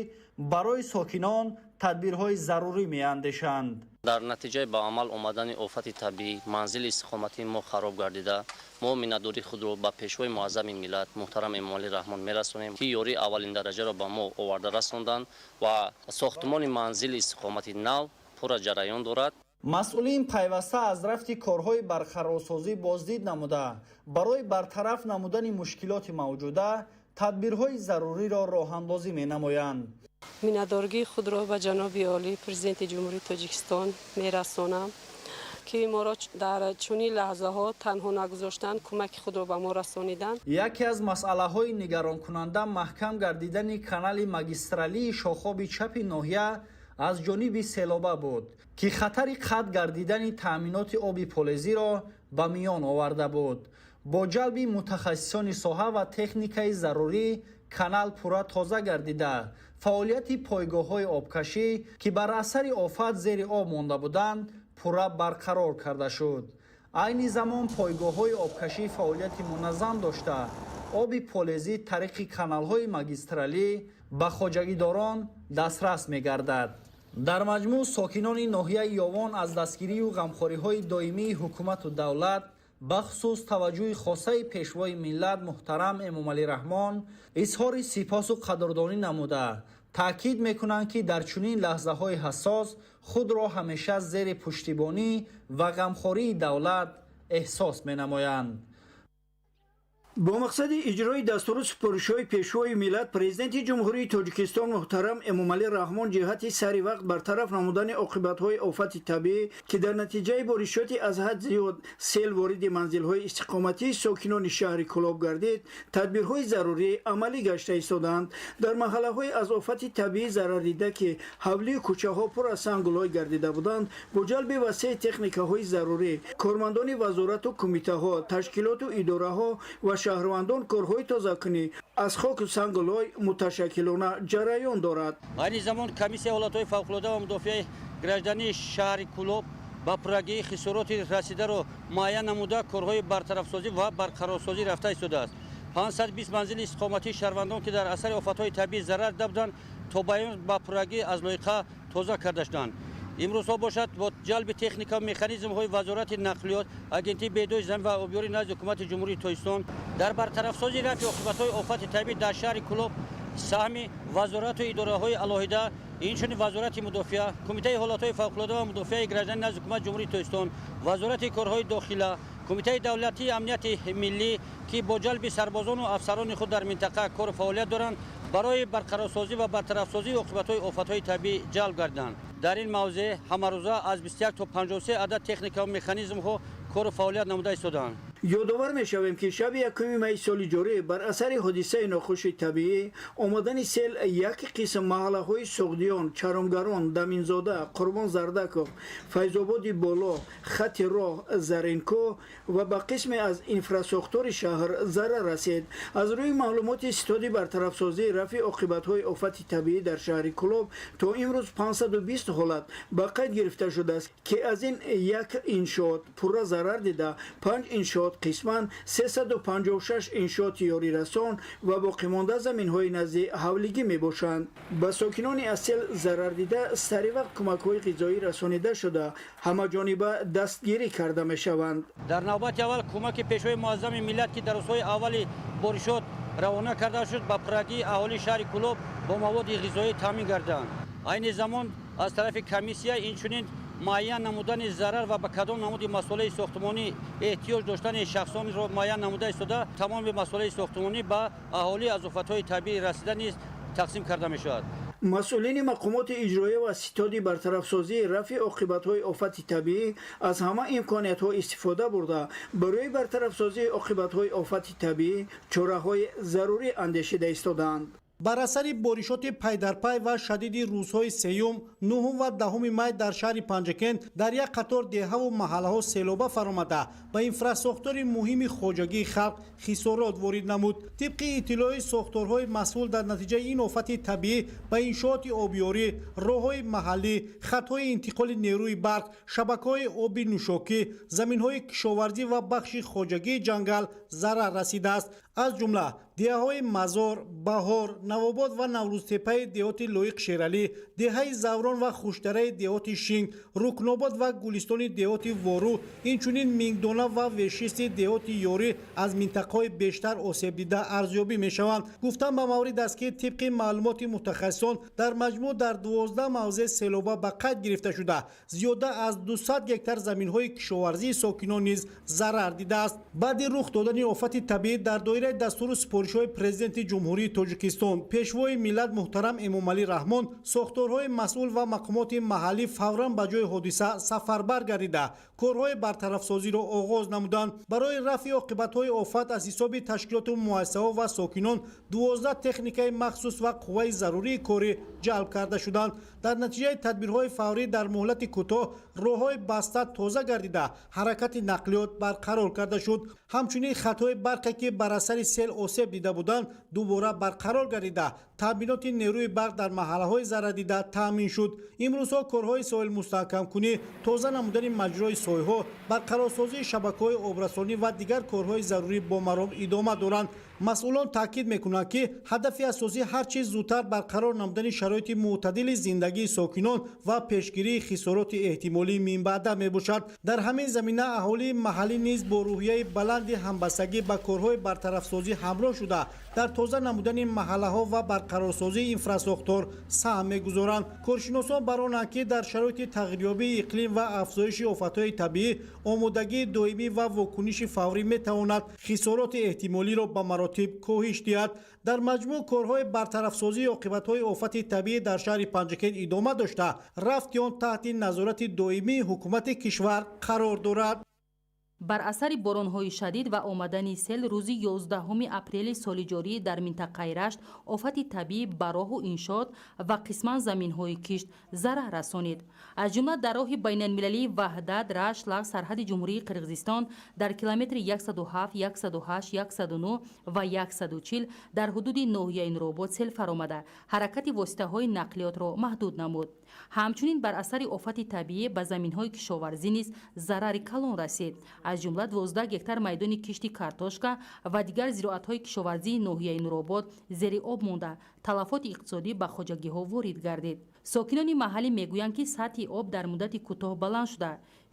барои сокинон тадбирҳои зарурӣ меандешанд. Дар натиҷаи ба амал омадани офати табиӣ манзили истиқоматии мо хароб гардида, мо миннатдории худро ба Пешвои муаззами миллат муҳтарам Эмомалӣ Раҳмон мерасонем, ки ёрии аввалин дараҷаро ба мо оварда расонданд ва сохтмони манзили истиқомати нав пурра ҷараён дорад. Масъулин пайваста аз рафти корҳои барқарорсозӣ боздид намуда, барои бартараф намудани мушкилоти мавҷуда тадбирҳои заруриро роҳандозӣ менамоянд. Миннатдоргии худро ба ҷаноби олӣ Президенти Ҷумҳурии Тоҷикистон мерасонам, ки моро дар чунин лаҳзаҳо танҳо нагузоштанд, кӯмаки худро ба мо расониданд. Яке аз масъалаҳои нигаронкунанда маҳкам гардидани канали магистралии шохоби чапи ноҳия аз ҷониби селоба буд, ки хатари қатъ гардидани таъминоти оби полезиро ба миён оварда буд. Бо ҷалби мутахассисони соҳа ва техникаи зарурӣ канал пурра тоза гардида, фаъолияти пойгоҳҳои обкашӣ, ки бар асари офат зери об монда буданд, пурра барқарор карда шуд. Айни замон пойгоҳҳои обкашӣ фаъолияти муназзам дошта, оби полезӣ тариқи каналҳои магистралӣ ба хоҷагидорон дастрас мегардад. Дар маҷмӯъ сокинони ноҳияи Ёвон аз дастгирию ғамхориҳои доимии ҳукумату давлат, бахусус таваҷҷӯҳи хосаи Пешвои миллат муҳтарам Эмомалӣ Раҳмон изҳори сипосу қадрдонӣ намуда, таъкид мекунанд, ки дар чунин лаҳзаҳои ҳассос худро ҳамеша зери пуштибонӣ ва ғамхории давлат эҳсос менамоянд. Бо мақсади иҷрои дастуру супоришҳои Пешвои миллат, Президенти Ҷумҳурии Тоҷикистон муҳтарам Эмомалӣ Раҳмон ҷиҳати сари вақт бартараф намудани оқибатҳои офати табиӣ, ки дар натиҷаи боришоти аз ҳад зиёд сел вориди манзилҳои истиқоматии сокинони шаҳри Кӯлоб гардид, тадбирҳои зарурӣ амалӣ гашта истодаанд. Дар маҳаллаҳои аз офати табиӣ зарардида, ки ҳавлию кӯчаҳо пур аз сангу лой гардида буданд, бо ҷалби васеи техникаҳои зарурӣ кормандони вазорату кумитаҳо, ташкилоту идораҳо ва шаҳрвандон корҳои тозакунӣ аз хоку сангу лой муташаккилона ҷараён дорад. Айни замон Комиссияи ҳолатҳои фавқулода ва мудофиаи граждании шаҳри Кӯлоб ба пуррагии хисороти расидаро муайян намуда, корҳои бартарафсозӣ ва барқарорсозӣ рафта истодааст. 520 манзили истиқоматии шаҳрвандон, ки дар асари офатҳои табиӣ зарар дида буданд, то ба имрӯз ба пуррагӣ аз лоиқа тоза карда шуданд. Имрӯзҳо бошад, бо ҷалби техника ва механизмҳои Вазорати нақлиёт, Агентии беҳдошти замин ва обёрӣ назди Ҳукумати Ҷумҳурии Тоҷикистон дар бартарафсозии рафъи оқибатҳои офати табиӣ дар шаҳри Кӯлоб саҳми вазорату идораҳои алоҳида, инчунин Вазорати мудофиа, Кумитаи ҳолатҳои фавқулода ва мудофиаи гражданӣ назди Ҳукумати Ҷумҳурии Тоҷикистон, Вазорати корҳои дохила, Кумитаи давлатии амнияти миллӣ, ки бо ҷалби сарбозону афсарони худ дар минтақа кору фаъолият доранд, барои барқарорсозӣ ва бартарафсозии оқибатҳои офатҳои табиӣ ҷалб гардиданд. Дар ин мавзеъ ҳамарӯза аз 21 то 53 адад техника ва механизмҳо кору фаъолият намуда истодаанд. Ёдовар мешавем, ки шаби 1 майи соли ҷорӣ бар асари ҳодисаи нохуши табиӣ, омадани сел, як қисм маҳаллаҳои Суғдиён, Чаромгарон, Даминзода, Қурбон Зардаков, Файзободи Боло, хати роҳ Заринкӯ ва ба қисме аз инфрасохтори шаҳр зарар расид. Аз рӯи маълумоти ситоди бартарафсозии рафъи оқибатҳои офати табиӣ дар шаҳри Кӯлоб то имрӯз 520 ҳолат ба қайд гирифта шудааст, ки аз ин як иншоот пурра зарар дида, панҷ иншоот қисман, 356 иншооти ёрирасон ва боқимонда заминҳои назди ҳавлигӣ мебошанд. Ба сокинони аз сел зарардида сари вақт кӯмакҳои ғизоӣ расонида шуда, ҳамаҷониба дастгирӣ карда мешаванд. Дар навбати аввал кӯмаки Пешвои Муаззами миллат, ки дар рӯзҳои аввали боришот равона карда шуд, ба пуррагии аҳолии шаҳри Кӯлоб бо маводи ғизоӣ таъмин гарданд. Айни замон аз тарафи комиссия инчунин муайян намудани зарар ва ба кадом намуди масолеҳи сохтмонӣ эҳтиёҷ доштани шахсонро муайян намуда истода, тамоми масолеҳи сохтмонӣ ба аҳолӣ аз офатҳои табиӣ расида низ тақсим карда мешавад. Масъулини мақомоти иҷроия ва ситоди бартарафсозии рафъи оқибатҳои офати табиӣ аз ҳама имкониятҳо истифода бурда, барои бартарафсозии оқибатҳои офати табиӣ чораҳои зарурӣ андешида истодаанд. Бар асари боришоти пайдарпай ва шадиди рӯзҳои сеюм, нуҳум ва 10 май дар шаҳри Панҷакент дар як қатор деҳаву маҳаллаҳо селоба фаромада, ба инфрасохтори муҳими хоҷагии халқ хисорот ворид намуд. Тибқи иттилои сохторҳои масъул, дар натиҷаи ин офати табиӣ ба иншооти обёрӣ, роҳҳои маҳаллӣ, хатҳои интиқоли нерӯи барқ, шабакаҳои оби нӯшокӣ, заминҳои кишоварзӣ ва бахши хоҷагии ҷангал зарар расидааст. Аз ҷумла деҳаҳои Мазор, Баҳор, Навобод ва Наврӯзтепаи деҳоти Лоиқ Шералӣ, деҳаи Заврон ва Хуштараи деҳоти Шинг, Рукнобод ва Гулистони деҳоти Вору, инчунин Мингдона ва Вешисти деҳоти Ёрӣ аз минтақаҳои бештар осебдида арзёбӣ мешаванд. Гуфтан ба маврид аст, ки тибқи маълумоти мутахассисон дар маҷмӯъ дар 12 мавзеъ селоба ба қайд гирифта шуда, зиёда аз 200 гектар заминҳои кишоварзии сокинон низ зарар дидааст. Баъди рух додани офати табиӣ дар доираи дастуру супоришҳои Президенти Ҷумҳурии Тоҷикистон, Пешвои миллат муҳтарам Эмомалӣ Раҳмон, сохторҳои масъул ва мақомоти маҳаллӣ фавран ба ҷои ҳодиса сафарбар гардида, корҳои бартарафсозиро оғоз намуданд. Барои рафъи оқибатҳои офат аз ҳисоби ташкилоту муассисаҳо ва сокинон 12 техникаи махсус ва қувваи зарурии корӣ ҷалб карда шуданд. Дар натиҷаи тадбирҳои фаврӣ дар муҳлати кӯтоҳ роҳҳои баста тоза гардида, ҳаракати нақлиёт барқарор карда шуд. Ҳамчунин хатҳои барқе, ки бар асари сел осеб дида буданд, дубора барқарор гардида, таъминоти нерӯи барқ дар маҳаллаҳои зарардида таъмин шуд. Имрӯзҳо корҳои соҳилмустаҳкамкунӣ, тоза намудани маҷрои сойҳо, барқарорсозии шабакаҳои обрасонӣ ва дигар корҳои зарурӣ бо маром идома доранд. Масъулон таъкид мекунанд, ки ҳадафи асосӣ ҳар чиз зудтар барқарор намудани шароити мӯътадили зиндагии сокинон ва пешгирии хисороти эҳтимолии минбаъда мебошад. Дар ҳамин замина аҳолии маҳаллӣ низ бо рӯҳияи баланди ҳамбастагӣ ба корҳои бартарафсозӣ ҳамроҳ шуда, дар тоза намудани маҳаллаҳо ва барқарорсозии инфрасохтор саҳм мегузоранд. Коршиносон бар онанд, ки дар шароити тағйирёбии иқлим ва афзоиши офатҳои табиӣ омодагии доимӣ ва вокуниши фаврӣ метавонад хисороти эҳтимолиро ба маротиб коҳиш диҳад. Дар маҷмӯъ корҳои бартарафсозии оқибатҳои офати табиӣ дар шаҳри Панҷакент идома дошта, рафти он таҳти назорати доимии ҳукумати кишвар қарор дорад. Бар асари боронҳои шадид ва омадани сел рӯзи 11 апрели соли ҷорӣ дар минтақаи Рашт офати табиӣ ба роҳу иншоот ва қисман заминҳои кишт зарар расонид. Аз ҷумла дар роҳи байналмилалии Ваҳдат Рашт Лағж сарҳади Ҷумҳурии Қирғизистон дар километри 107, 108, 109 ва 140 дар ҳудуди ноҳияи Нуробод сел фаромада, ҳаракати воситаҳои нақлиётро маҳдуд намуд. Ҳамчунин бар асари офати табиӣ ба заминҳои кишоварзӣ низ зарари калон расид. Аз ҷумла 12 гектар майдони кишти картошка ва дигар зироатҳои кишоварзии ноҳияи Нуробод зери об монда, талафоти иқтисодӣ ба хоҷагиҳо ворид гардид. Сокинони маҳаллӣ мегӯянд, ки сатҳи об дар муддати кӯтоҳ баланд шуда,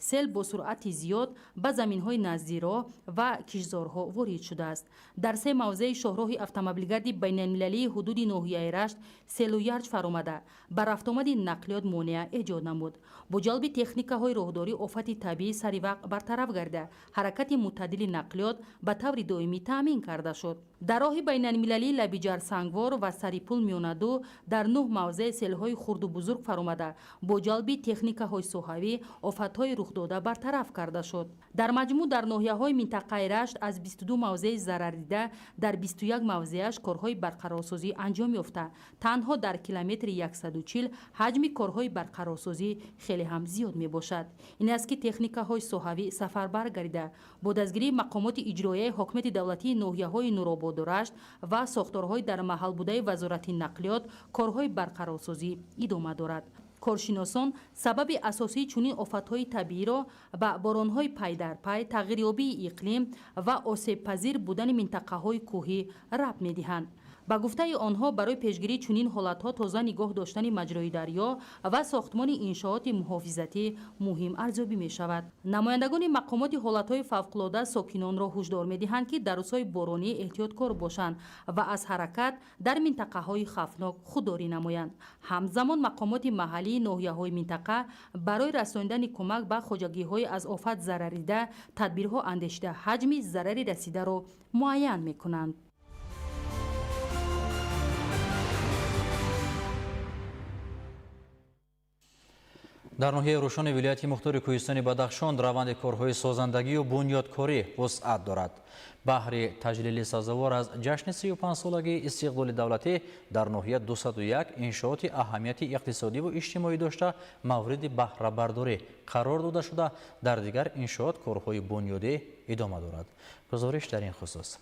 сел бо суръати зиёд ба заминҳои назди роҳ ва киштзорҳо ворид шудааст. Дар се мавзеи шоҳроҳи автомобилгарди байналмилалии ҳудуди ноҳияи Рашт селу ярҷ фаромада, ба рафтомади нақлиёт монеа эҷод намуд. Бо ҷалби техникаҳои роҳдорӣ офати табиӣ сари вақт бартараф гардида, ҳаракати мӯътадили нақлиёт ба таври доимӣ таъмин карда шуд. Дар роҳи байналмилалии Лабиҷар-Сангвор ва Сарипул Миёнаду дар 9 мавзеъ селҳои хурду бузург фаромада, бо ҷалби техникаҳои соҳавӣ офатҳои рухдода бартараф карда шуд. Дар маҷмӯъ дар ноҳияҳои минтақаи Рашт аз 22 мавзеи зарардида дар 21 мавзеаш корҳои барқарорсозӣ анҷом ёфта, танҳо дар километри 140 ҳаҷми корҳои барқарорсозӣ хеле ҳам зиёд мебошад. Ин аст, ки техникаҳои соҳавӣ сафарбар гардида, бо дастгирии мақомоти иҷроияи ҳокимияти давлатии ноҳияҳои Нурободу Рашт ва сохторҳои дар маҳал будаи Вазорати нақлиёт корҳои барқарорсозӣ идома дорад. Коршиносон сабаби асосии чунин офатҳои табииро ба боронҳои пайдарпай, тағйирёбии иқлим ва осебпазир будани минтақаҳои кӯҳӣ рабт медиҳанд. Ба гуфтаи онҳо, барои пешгирии чунин ҳолатҳо тоза нигоҳ доштани маҷрои дарё ва сохтмони иншооти муҳофизатӣ муҳим арзёбӣ мешавад. Намояндагони мақомоти ҳолатҳои фавқулода сокинонро ҳушдор медиҳанд, ки дар рӯзҳои боронӣ эҳтиёткор бошанд ва аз ҳаракат дар минтақаҳои хавфнок худдорӣ намоянд. Ҳамзамон мақомоти маҳаллии ноҳияҳои минтақа барои расонидани кӯмак ба хоҷагиҳои аз офат зараррида тадбирҳо андешида, ҳаҷми зарари расидаро муайян мекунанд. Дар ноҳияи Рӯшони вилояти мухтори Кӯҳистони Бадахшон раванди корҳои созандагию бунёдкорӣ вусъат дорад. Баҳри таҷлили сазовор аз ҷашни 35-солагии истиқлоли давлатӣ дар ноҳия 201 иншооти аҳамияти иқтисодиву иҷтимоӣ дошта мавриди баҳрабардорӣ қарор дода шуда, дар дигар иншоот корҳои бунёдӣ идома дорад. Гузориш дар ин хусус.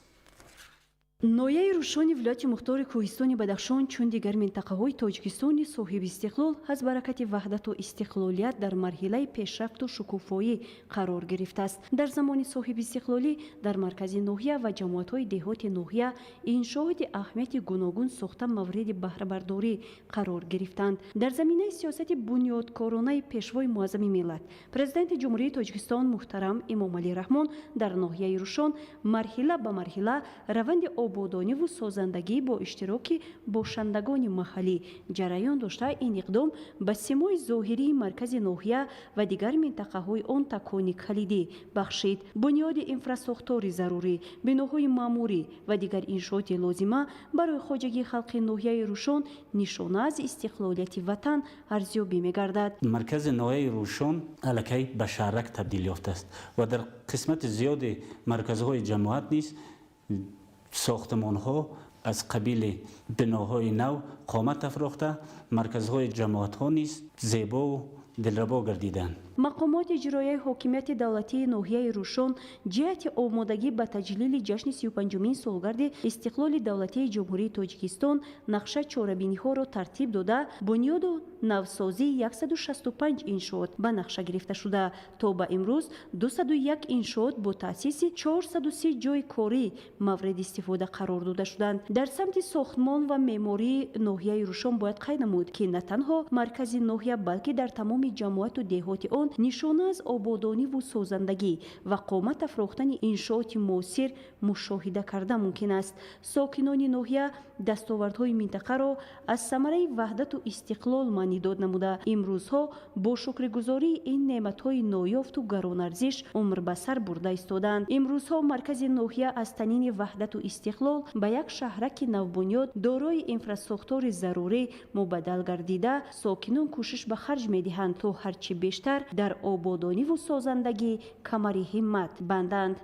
Ноҳияи Рӯшони вилояти мухтори Кӯҳистони Бадахшон чун дигар минтақаҳои Тоҷикистони соҳиби истиқлол аз баракати ваҳдату истиқлолият дар марҳилаи пешрафту шукуфоӣ қарор гирифтааст. Дар замони соҳиби истиқлолӣ дар маркази ноҳия ва ҷамоатҳои деҳоти ноҳия иншооти аҳамияти гуногун сохта мавриди баҳрабардорӣ қарор гирифтанд. Дар заминаи сиёсати бунёдкоронаи Пешвои муаззами миллат, Президенти Ҷумҳурии Тоҷикистон муҳтарам Эмомалӣ Раҳмон дар ноҳияи Рӯшон марҳила ба марҳила раванди ободониву созандагӣ бо иштироки бошандагони маҳаллӣ ҷараён дошта, ин иқдом ба симои зоҳирии маркази ноҳия ва дигар минтақаҳои он такони калидӣ бахшид. Бунёди инфрасохтори зарурӣ, биноҳои маъмурӣ ва дигар иншооти лозима барои хоҷагии халқи ноҳияи Рӯшон нишона аз истиқлолияти ватан арзёбӣ мегардад. Маркази ноҳияи Рӯшон аллакай ба шаҳрак табдил ёфтааст ва дар қисмати зиёди марказҳои ҷамоат низ сохтмонҳо аз қабили биноҳои нав қомат афрохта, марказҳои ҷамоатҳо низ зебову дилрабо гардиданд. Мақомоти иҷроияи ҳокимияти давлатии ноҳияи Рӯшон ҷиҳати омодагӣ ба таҷлили ҷашни 35-умин солгарди истиқлоли давлатии Ҷумҳурии Тоҷикистон нақша чорабиниҳоро тартиб дода, бунёду навсозии 165 иншоот ба нақша гирифта шуда, то ба имрӯз 201 иншоот бо таъсиси 430 ҷойи корӣ мавриди истифода қарор дода шуданд. Дар самти сохтмон ва меъмории ноҳияи Рӯшон бояд қайд намуд, ки на танҳо маркази ноҳия, балки дар тамоми ҷамоату деҳоти он нишона аз ободониву созандагӣ ва қомат афрохтани иншооти муосир мушоҳида карда мумкин аст. Сокинони ноҳия дастовардҳои минтақаро аз самараи ваҳдату истиқлол маънидод намуда, имрӯзҳо бо шукргузории ин неъматҳои ноёфту гаронарзиш умр ба сар бурда истодаанд. Имрӯзҳо маркази ноҳия аз танини ваҳдату истиқлол ба як шаҳраки навбунёд дорои инфрасохтори зарурӣ мубаддал гардида, сокинон кӯшиш ба харҷ медиҳанд, то ҳарчи бештар Дар ободониву созандагӣ камари ҳиммат банданд.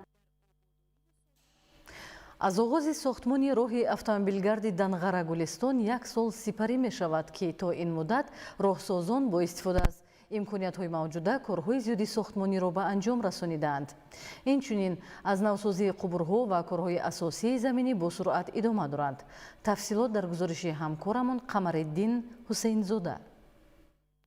Аз оғози сохтмони роҳи автомобилгарди Данғара-Гулистон як сол сипарӣ мешавад, ки то ин муддат роҳсозон бо истифода аз имкониятҳои мавҷуда корҳои зиёди сохтмониро ба анҷом расонидаанд. Инчунин аз навсозии қубурҳо ва корҳои асосии заминӣ бо суръат идома доранд. Тафсилот дар гузориши ҳамкорамон Қамариддин Ҳусейнзода.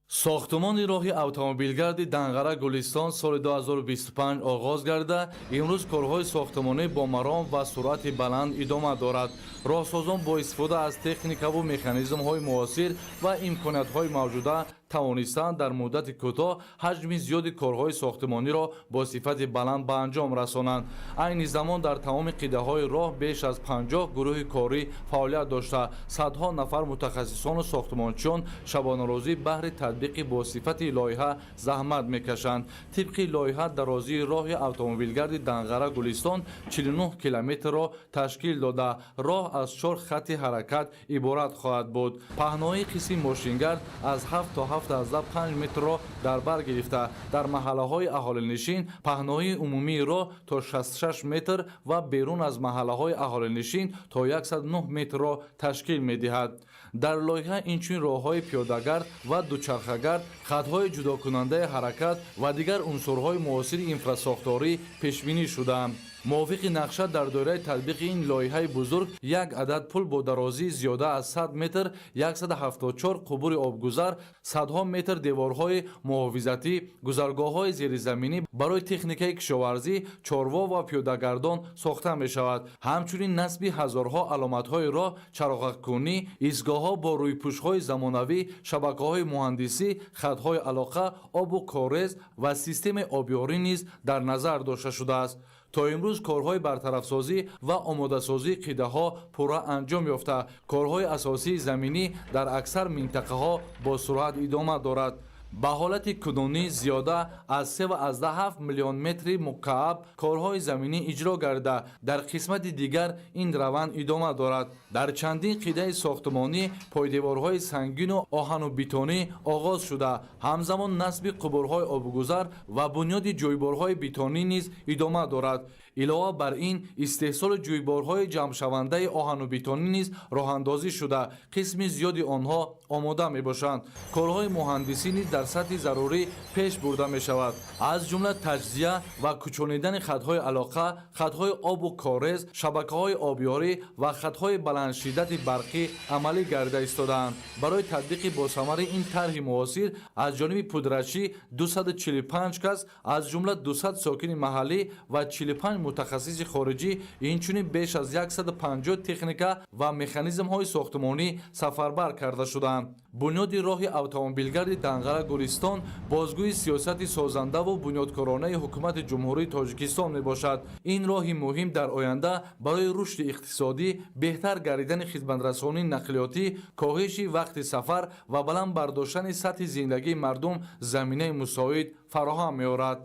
Сохтумони роҳи автомобилгарди Данғара-Гулистон соли 2025 оғоз гардида, имрӯз корҳои сохтумонӣ бо маром ва суръати баланд идома дорад. Роҳсозон бо истифода аз техникаву механизмҳои муосир ва имкониятҳои мавҷуда тавонистанд дар муддати кӯтоҳ ҳаҷми зиёди корҳои сохтумониро бо сифати баланд ба анҷом расонанд. Айни замон дар тамоми қитъаҳои роҳ беш аз 50 гурӯҳи корӣ фаъолият дошта, садҳо нафар мутахассисону сохтумончиён шабонарӯзӣ баҳри татбиқи бо сифати лоиҳа заҳмат мекашанд. Тибқи лоиҳа, дарозии роҳи автомобилгарди Данғара-Гулистон 49 километрро ташкил дода, роҳ аз 4 хатти ҳаракат иборат хоҳад буд. Паҳноии қисми мошингард аз 7 то 7,5 метрро дар бар гирифта, дар маҳаллаҳои аҳолинишин паҳноии умумии роҳ то 66 метр ва берун аз маҳаллаҳои аҳолинишин то 109 метрро ташкил медиҳад. Дар лоиҳа инчунин роҳҳои пиёдагард ва дучархагард, хатҳои ҷудокунандаи ҳаракат ва дигар унсурҳои муосири инфрасохторӣ пешбинӣ шудаанд. Мувофиқи нақша, дар доираи татбиқи ин лоиҳаи бузург як адад пул бо дарозии зиёда аз 100 метр, 174 қубури обгузар, садҳо метр деворҳои муҳофизатӣ, гузаргоҳҳои зеризаминӣ барои техникаи кишоварзӣ, чорво ва пиёдагардон сохта мешавад. Ҳамчунин насби ҳазорҳо аломатҳои роҳ, чароғаккунӣ, истгоҳҳо бо рӯйпӯшҳои замонавӣ, шабакаҳои муҳандисӣ, хатҳои алоқа, обу корез ва системаи обёрӣ низ дар назар дошта шудааст. То имрӯз корҳои бартарафсозӣ ва омодасозии қитъаҳо пурра анҷом ёфта, корҳои асосии заминӣ дар аксар минтақаҳо бо суръат идома дорад. Ба ҳолати кунунӣ зиёда аз 3,7 миллион метри мукааб корҳои заминӣ иҷро гардида, дар қисмати дигар ин раванд идома дорад. Дар чандин қитъаи сохтумонӣ пойдеворҳои сангину оҳану бетонӣ оғоз шуда, ҳамзамон насби қубурҳои обгузар ва бунёди ҷӯйборҳои бетонӣ низ идома дорад. Илова бар ин, истеҳсоли ҷӯйборҳои ҷамъшавандаи оҳану бетонӣ низ роҳандозӣ шуда, қисми зиёди онҳо омода мебошанд. Корҳои муҳандисӣ низ дар сатҳи зарурӣ пеш бурда мешавад, аз ҷумла таҷзия ва кӯчонидани хатҳои алоқа, хатҳои обу корез, шабакаҳои обёрӣ ва хатҳои баландшиддати барқӣ амалӣ гардида истодаанд. Барои татбиқи босамари ин тарҳи муосир аз ҷониби пудрачӣ 245 кас, аз ҷумла 200 сокини маҳаллӣ ва 45 мутахассиси хориҷӣ, инчунин беш аз 150 техника ва механизмҳои сохтумонӣ сафарбар карда шудаанд. Бунёди роҳи автомобилгарди Данғара-Гулистон бозгӯи сиёсати созандаву бунёдкоронаи ҳукумати Ҷумҳурии Тоҷикистон мебошад. Ин роҳи муҳим дар оянда барои рушди иқтисодӣ, беҳтар гардидани хизматрасонии нақлиётӣ, коҳиши вақти сафар ва баланд бардоштани сатҳи зиндагии мардум заминаи мусоид фароҳам меорад.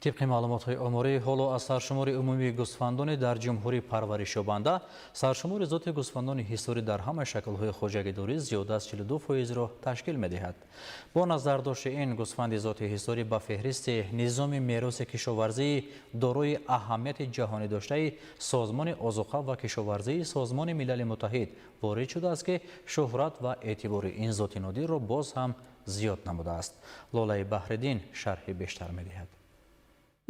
Тибқи маълумотҳои оморӣ, ҳоло аз саршумори умумии гӯсфандони дар ҷумҳурӣ парваришёбанда, саршумори зоти гӯсфандони ҳисорӣ дар ҳама шаклҳои хоҷагидорӣ зиёда аз 42%-ро ташкил медиҳад. Бо назардошти ин, гӯсфанди зоти ҳисорӣ ба феҳристи низоми мероси кишоварзии дорои аҳамияти ҷаҳонӣ доштаи Созмони озуқа ва кишоварзии Созмони Милали Муттаҳид ворид шудааст, ки шӯҳрат ва эътибори ин зоти нодирро боз ҳам зиёд намудааст. Лолаи Баҳриддин шарҳи бештар медиҳад.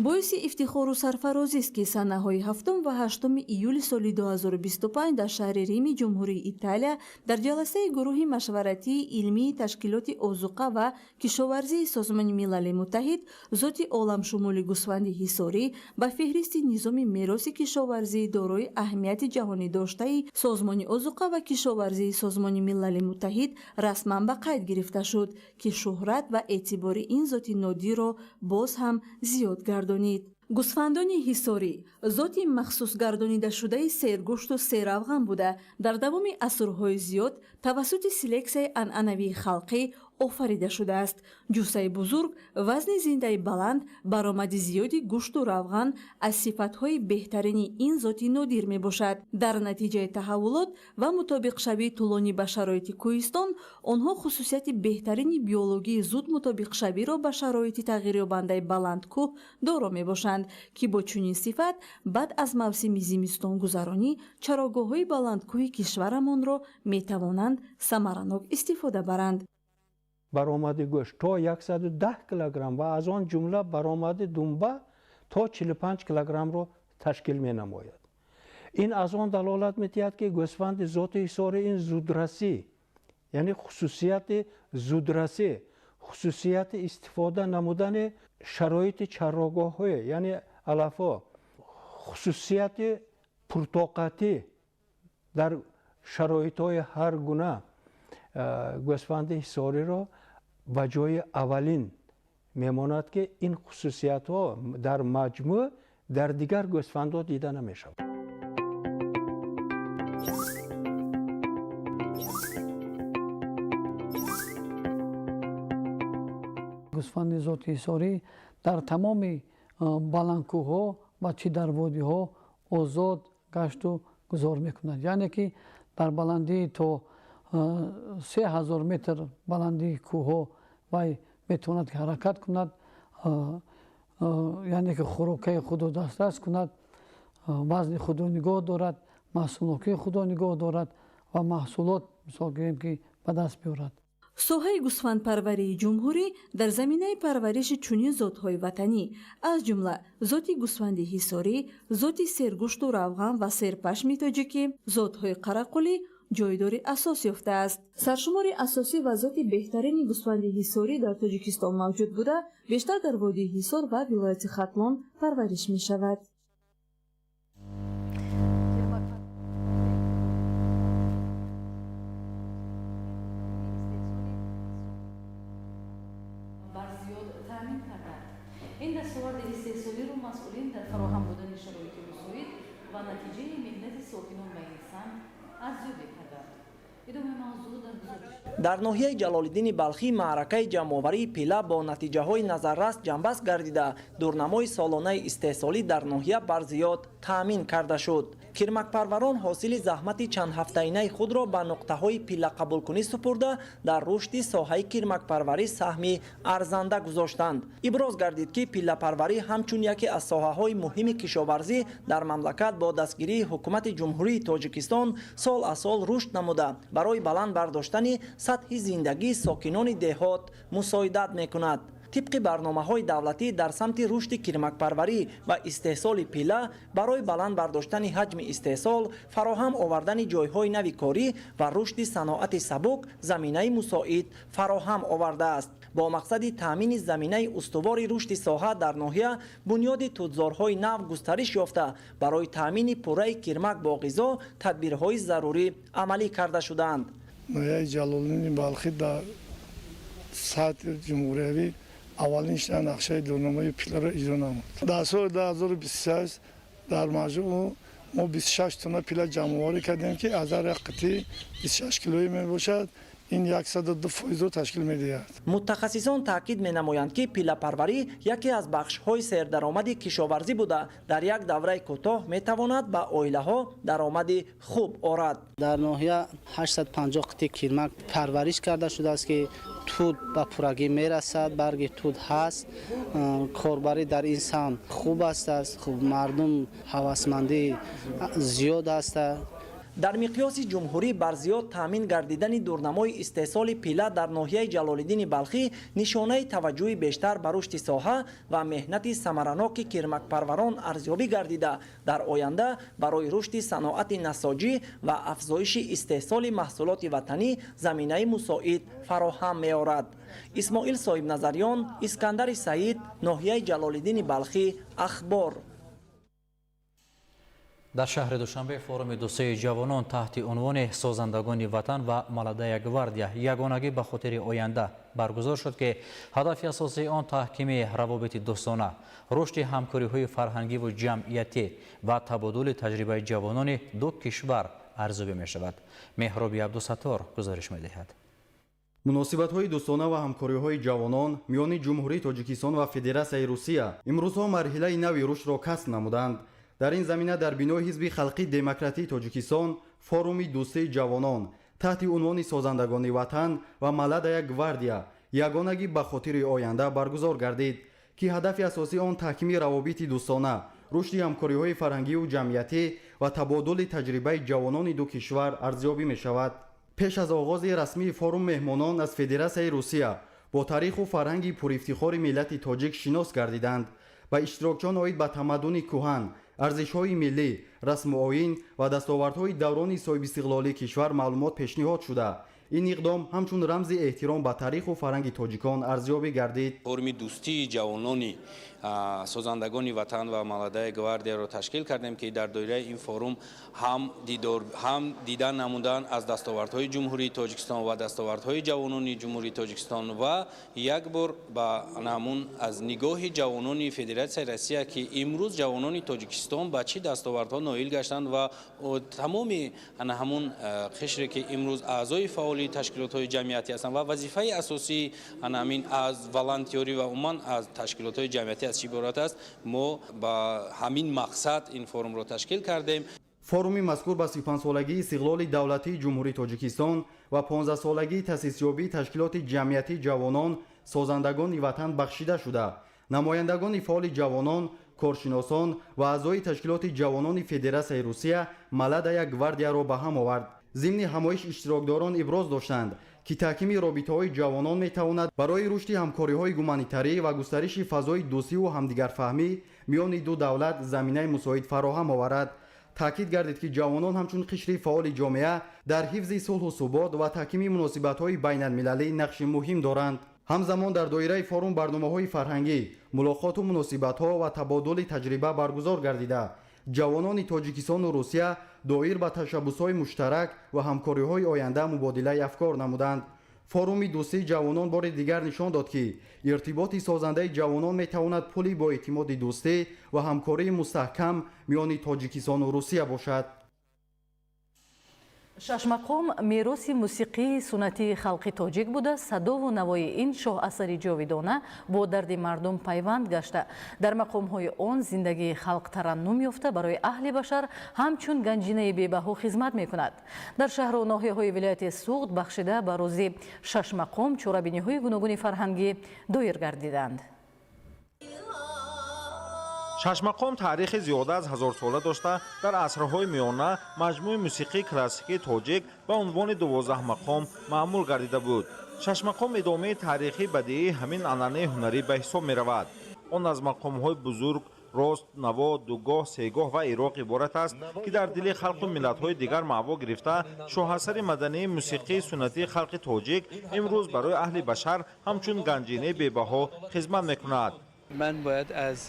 Боиси ифтихору сарфарозист, ки санаҳои 7 ва 8 июли соли 2025 дар шаҳри Рими Ҷумҳурии Италия дар ҷаласаи гурӯҳи машваратии илмии Ташкилоти озуқа ва кишоварзии Созмони Милали Муттаҳид зоти оламшумули гӯсфанди ҳисорӣ ба феҳристи низоми мероси кишоварзии дорои аҳамияти ҷаҳонӣ доштаи Созмони озуқа ва кишоварзии Созмони Милали Муттаҳид расман ба қайд гирифта шуд, ки шӯҳрат ва эътибори ин зоти нодирро боз ҳам зиёд гардонид. Гӯсфандони ҳисорӣ зоти махсусгардонидашудаи сергӯшту серавған буда, дар давоми асрҳои зиёд тавассути селексияи анъанавии халқӣ офарида шудааст. Ҷуссаи бузург, вазни зиндаи баланд, баромади зиёди гӯшту равған аз сифатҳои беҳтарини ин зоти нодир мебошад. Дар натиҷаи таҳаввулот ва мутобиқшавии тӯлонӣ ба шароити кӯҳистон, онҳо хусусияти беҳтарини биологии зуд мутобиқшавиро ба шароити тағйирёбандаи баландкӯҳ доро мебошанд, ки бо чунин сифат баъд аз мавсими зимистонгузаронӣ чарогоҳҳои баландкӯҳи кишварамонро метавонанд самаранок истифода баранд. Баромади гӯшт то 110 килограмм ва аз он ҷумла баромади думба то 45 килограммро ташкил менамояд. Ин аз он далолат медиҳад, ки гӯсфанди зоти ҳисорӣ ин зудрасӣ, яъне хусусияти зудрасӣ, хусусияти истифода намудани шароити чарогоҳҳое, яъне алафҳо, хусусияти пуртоқатӣ дар шароитҳои ҳар гуна гӯсфанди ҳисориро ба ҷои аввалин мемонад, ки ин хусусиятҳо дар маҷмӯъ дар дигар гӯсфандҳо дида намешавад. Гӯсфанди зоти ҳисорӣ дар тамоми баландкӯҳҳо ва чӣ дар водиҳо озод гашту гузор мекунад, яъне ки дар баландии то 3000 метр баландии кӯҳҳо вай метавонад ки ҳаракат кунад, яъне ки хӯрокаи худро дастрас кунад, вазни худро нигоҳ дорад, маҳсулнокии худро нигоҳ дорад ва маҳсулот, мисол гирем, ки ба даст биёрад. Соҳаи гӯсфандпарварии ҷумҳурӣ дар заминаи парвариши чунин зотҳои ватанӣ, аз ҷумла зоти гӯсфанди ҳисорӣ, зоти сергӯшту равған ва серпашми тоҷикӣ, зотҳои қарақулӣ ҷойдори асос ёфтааст. Саршумори асосӣ ва зоти беҳтарини гӯсфанди ҳисорӣ дар Тоҷикистон мавҷуд буда, бештар дар водии Ҳисор ва вилояти Хатлон парвариш мешавад. Ин дастоварди истеҳсолиро масъулин дар фароҳам будани шароити мусоид ва натиҷаи меҳнати сокинон ба ин самт арзёбӣ карданд. Идомаи мавзӯъ дар гузориш. Дар ноҳияи Ҷалолиддини Балхӣ маъракаи ҷамъоварии пила бо натиҷаҳои назаррас ҷамъбаст гардида, дурнамои солонаи истеҳсолӣ дар ноҳия барзиёд таъмин карда шуд. Кирмакпарварон ҳосили заҳмати чандҳафтаинаи худро ба нуқтаҳои пиллақабулкунӣ супурда, дар рушди соҳаи кирмакпарварӣ саҳми арзанда гузоштанд. Иброз гардид, ки пиллапарварӣ ҳамчун яке аз соҳаҳои муҳими кишоварзӣ дар мамлакат бо дастгирии ҳукумати Ҷумҳурии Тоҷикистон сол аз сол рушд намуда, барои баланд бардоштани сатҳи зиндагии сокинони деҳот мусоидат мекунад. Тибқи барномаҳои давлатӣ дар самти рушди кирмакпарварӣ ва истеҳсоли пила барои баланд бардоштани ҳаҷми истеҳсол, фароҳам овардани ҷойҳои нави корӣ ва рушди саноати сабук заминаи мусоид фароҳам овардааст. Бо мақсади таъмини заминаи устувори рушди соҳа дар ноҳия бунёди тутзорҳои нав густариш ёфта, барои таъмини пурраи кирмак бо ғизо тадбирҳои зарурӣ амалӣ карда шудаанд. Ноҳияи Ҷалолиддини Балхӣ дар сатҳи ҷумҳуриявӣ аввалин шуда нақшаи дурнамои пиларо иҷро намуд. Дар соли 2026 дар маҷмӯъ мо 26 тонна пила ҷамъоварӣ кардем, ки аз ҳар як қитъи 26 килоӣ мебошад. Ин 102%-ро ташкил медиҳад. Мутахассисон таъкид менамоянд, ки пиллапарварӣ яке аз бахшҳои сердаромади кишоварзӣ буда, дар як давраи кӯтоҳ метавонад ба оилаҳо даромади хуб орад. Дар ноҳия 850 қитъи кирмак парвариш карда шудааст, ки тут ба пуррагӣ мерасад, барги тут ҳаст, корбарӣ дар ин самт хуб аст, мардум ҳавасмандӣ зиёд аст. Дар миқёси ҷумҳурӣ барзиёд таъмин гардидани дурнамои истеҳсоли пила дар ноҳияи Ҷалолиддини Балхӣ нишонаи таваҷҷӯҳи бештар ба рушди соҳа ва меҳнати самараноки кирмакпарварон арзёбӣ гардида, дар оянда барои рушди саноати насоҷӣ ва афзоиши истеҳсоли маҳсулоти ватанӣ заминаи мусоид фароҳам меорад. Исмоил Соҳибназарён, Искандари Саид, ноҳияи Ҷалолиддини Балхӣ, Ахбор. Дар шаҳри Душанбе форуми дӯстии ҷавонон таҳти унвони созандагони ватан ва Молодая гвардия ягонагӣ ба хотири оянда баргузор шуд, ки ҳадафи асосии он таҳкими равобити дӯстона, рушди ҳамкориҳои фарҳангиву ҷамъиятӣ ва табодули таҷрибаи ҷавонони ду кишвар арзёбӣ мешавад. Меҳроби Абдусаттор гузориш медиҳад. Муносибатҳои дӯстона ва ҳамкориҳои ҷавонон миёни Ҷумҳурии Тоҷикистон ва Федератсияи Русия имрӯзҳо марҳилаи нави рушдро касб намуданд. Дар ин замина дар бинои Ҳизби Халқии Демократии Тоҷикистон форуми дӯстии ҷавонон таҳти унвони созандагони ватан ва Молодая гвардия ягонагӣ ба хотири оянда баргузор гардид, ки ҳадафи асосии он таҳкими равобити дӯстона, рушди ҳамкориҳои фарҳангию ҷамъиятӣ ва табодули таҷрибаи ҷавонони ду кишвар арзёбӣ мешавад. Пеш аз оғози расмии форум меҳмонон аз Федератсияи Русия бо таъриху фарҳанги пурифтихори миллати тоҷик шинос гардиданд. Ба иштирокчиён оид ба тамаддуни кӯҳан, арзишҳои миллӣ, расму оин ва дастовардҳои даврони соҳибистиқлолии кишвар маълумот пешниҳод шуда, ин иқдом ҳамчун рамзи эҳтиром ба таъриху фарҳанги тоҷикон арзёбӣ гардид. Форуми дӯстии ҷавонони созандагони ватан ва Молодая гвардияро ташкил кардем, ки дар доираи ин форум ҳам дидан намудан аз дастовардҳои Ҷумҳурии Тоҷикистон ва дастовардҳои ҷавонони Ҷумҳурии Тоҷикистон ва як бор ба ҳамун аз нигоҳи ҷавонони Федератсияи Россия, ки имрӯз ҷавонони Тоҷикистон ба чӣ дастовардҳо ноил гаштанд ва тамоми ҳамун қишре, ки имрӯз аъзои фаъоли ташкилотҳои ҷамъиятӣ ҳастанд ва вазифаи асосии ҳамин аз волонтёрӣ ва умуман аз ташкилотҳои ҷамъиятӣ аз чӣ иборат аст, мо ба ҳамин мақсад ин форумро ташкил кардем. Форуми мазкур ба 35-солагии истиқлоли давлатии Ҷумҳурии Тоҷикистон ва 15-солагии таъсисёбии ташкилоти ҷамъиятии ҷавонон созандагони ватан бахшида шуда, намояндагони фаъоли ҷавонон, коршиносон ва аъзои ташкилоти ҷавонони Федератсияи Русия Молодая гвардияро ба ҳам овард. Зимни ҳамоиш иштирокдорон иброз доштанд, ки таҳкими робитаҳои ҷавонон метавонад барои рушди ҳамкориҳои гуманитарӣ ва густариши фазои дӯстиву ҳамдигарфаҳмӣ миёни ду давлат заминаи мусоид фароҳам оварад. Таъкид гардид, ки ҷавонон ҳамчун қишри фаъоли ҷомеа дар ҳифзи сулҳу субот ва таҳкими муносибатҳои байналмилалӣ нақши муҳим доранд. Ҳамзамон дар доираи форум барномаҳои фарҳангӣ, мулоқоту муносибатҳо ва табодули таҷриба баргузор гардида, ҷавонони Тоҷикистону Русия доир ба ташаббусҳои муштарак ва ҳамкориҳои оянда мубодилаи афкор намуданд. Форуми дӯстии ҷавонон бори дигар нишон дод, ки иртиботи созандаи ҷавонон метавонад пули боэътимоди дӯстӣ ва ҳамкории мустаҳкам миёни Тоҷикистону Русия бошад. Шашмақом мероси мусиқии суннатии халқи тоҷик буда, садову навои ин шоҳасари ҷовидона бо дарди мардум пайванд гашта, дар мақомҳои он зиндагии халқ тараннум ёфта, барои аҳли башар ҳамчун ганҷинаи бебаҳо хизмат мекунад. Дар шаҳру ноҳияҳои вилояти Суғд бахшида ба рӯзи шашмақом чорабиниҳои гуногуни фарҳангӣ доир гардиданд. Шашмақом таърихи зиёда аз ҳазорсола дошта, дар асрҳои миёна маҷмӯи мусиқии классикии тоҷик ба унвони 12 мақом маъмул гардида буд. Шашмақом идомаи таърихии бадиии ҳамин анъанаи ҳунарӣ ба ҳисоб меравад. Он аз мақомҳои бузург, рост, наво, дугоҳ, сегоҳ ва ироқ иборат аст, ки дар дили халқу миллатҳои дигар маъво гирифта, шоҳасари мадании мусиқии суннатии халқи тоҷик имрӯз барои аҳли башар ҳамчун ганҷинаи бебаҳо хизмат мекунад. من باید از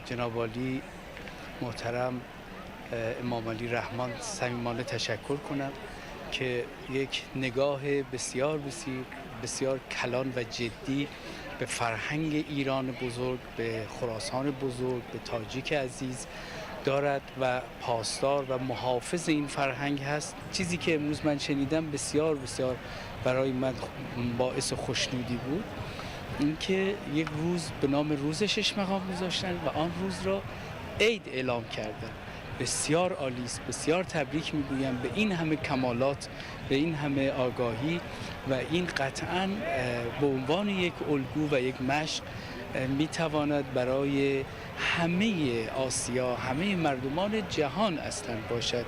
جناب عالی محترم امام علی رحمان صمیمانه تشکر کنم که یک نگاه بسیار بسیار بسیار کلان و جدی به فرهنگ ایران بزرگ، به خراسان بزرگ، به تاجیک عزیز دارد و پاسدار و محافظ این فرهنگ هست. چیزی که امروز من شنیدم بسیار بسیار برای من باعث خوشنودی بود، اینکه یک روز به نام روز شش مقام گذاشتن و آن روز را عید اعلام کردن. بسیار عالی است، بسیار تبریک میگویم به این همه کمالات، به این همه آگاهی و این قطعاً به عنوان یک الگو و یک مشق میتواند برای همه آسیا، همه مردمان جهان اصلا باشد.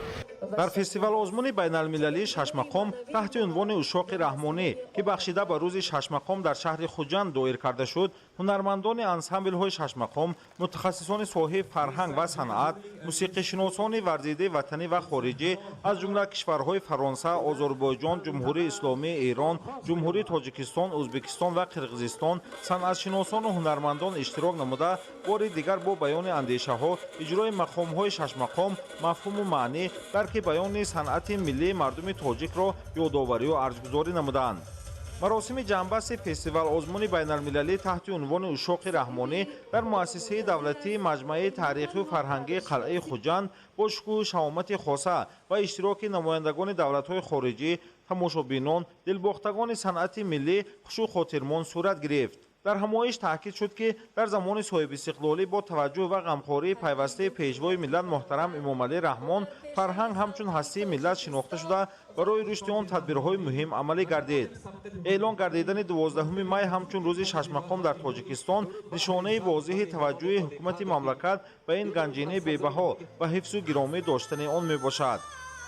Дар фестивал озмуни байналмилалии шашмақом таҳти унвони Ушоқи Раҳмонӣ, ки бахшида ба рӯзи шашмақом дар шаҳри Хуҷанд доир карда шуд, ҳунармандони ансамблҳои шашмақом, мутахассисони соҳаи фарҳанг ва санъат, мусиқишиносони варзидаи ватанӣ ва хориҷӣ аз ҷумла кишварҳои Фаронса, Озарбойҷон, Ҷумҳурии Исломии Эрон, Ҷумҳурии Тоҷикистон, Ӯзбекистон ва Қирғизистон, санъатшиносону ҳунармандон иштирок намуда, бори дигар бо баёни андешаҳо, иҷрои мақомҳои шашмақом, мафҳуму маънӣ, дарки баёни санъати миллии мардуми тоҷикро ёдоварию арҷгузорӣ намуданд. Маросими ҷамъбасти фестивал озмуни байналмилалӣ таҳти унвони Ушоқи Раҳмонӣ дар муассисаи давлатии маҷмааи таърихию фарҳангии қалъаи Хуҷанд бо шукӯҳу шаҳомати хоса ва иштироки намояндагони давлатҳои хориҷӣ, Тамошобинон, дилбохтагони санъати миллӣ хушу хотирмон сурат гирифт. Дар ҳамоиш таъкид шуд, ки дар замони соҳибистиқлолӣ бо таваҷҷӯҳ ва ғамхории пайвастаи Пешвои миллат муҳтарам Эмомалӣ Раҳмон фарҳанг ҳамчун ҳастии миллат шинохта шуда, барои рушди он тадбирҳои муҳим амалӣ гардид. Эълон гардидани 12 май ҳамчун рӯзи шашмақом дар Тоҷикистон нишонаи возеҳи таваҷҷӯҳи ҳукумати мамлакат ба ин ганҷинаи бебаҳо ва ҳифзу гиромӣ доштани он мебошад.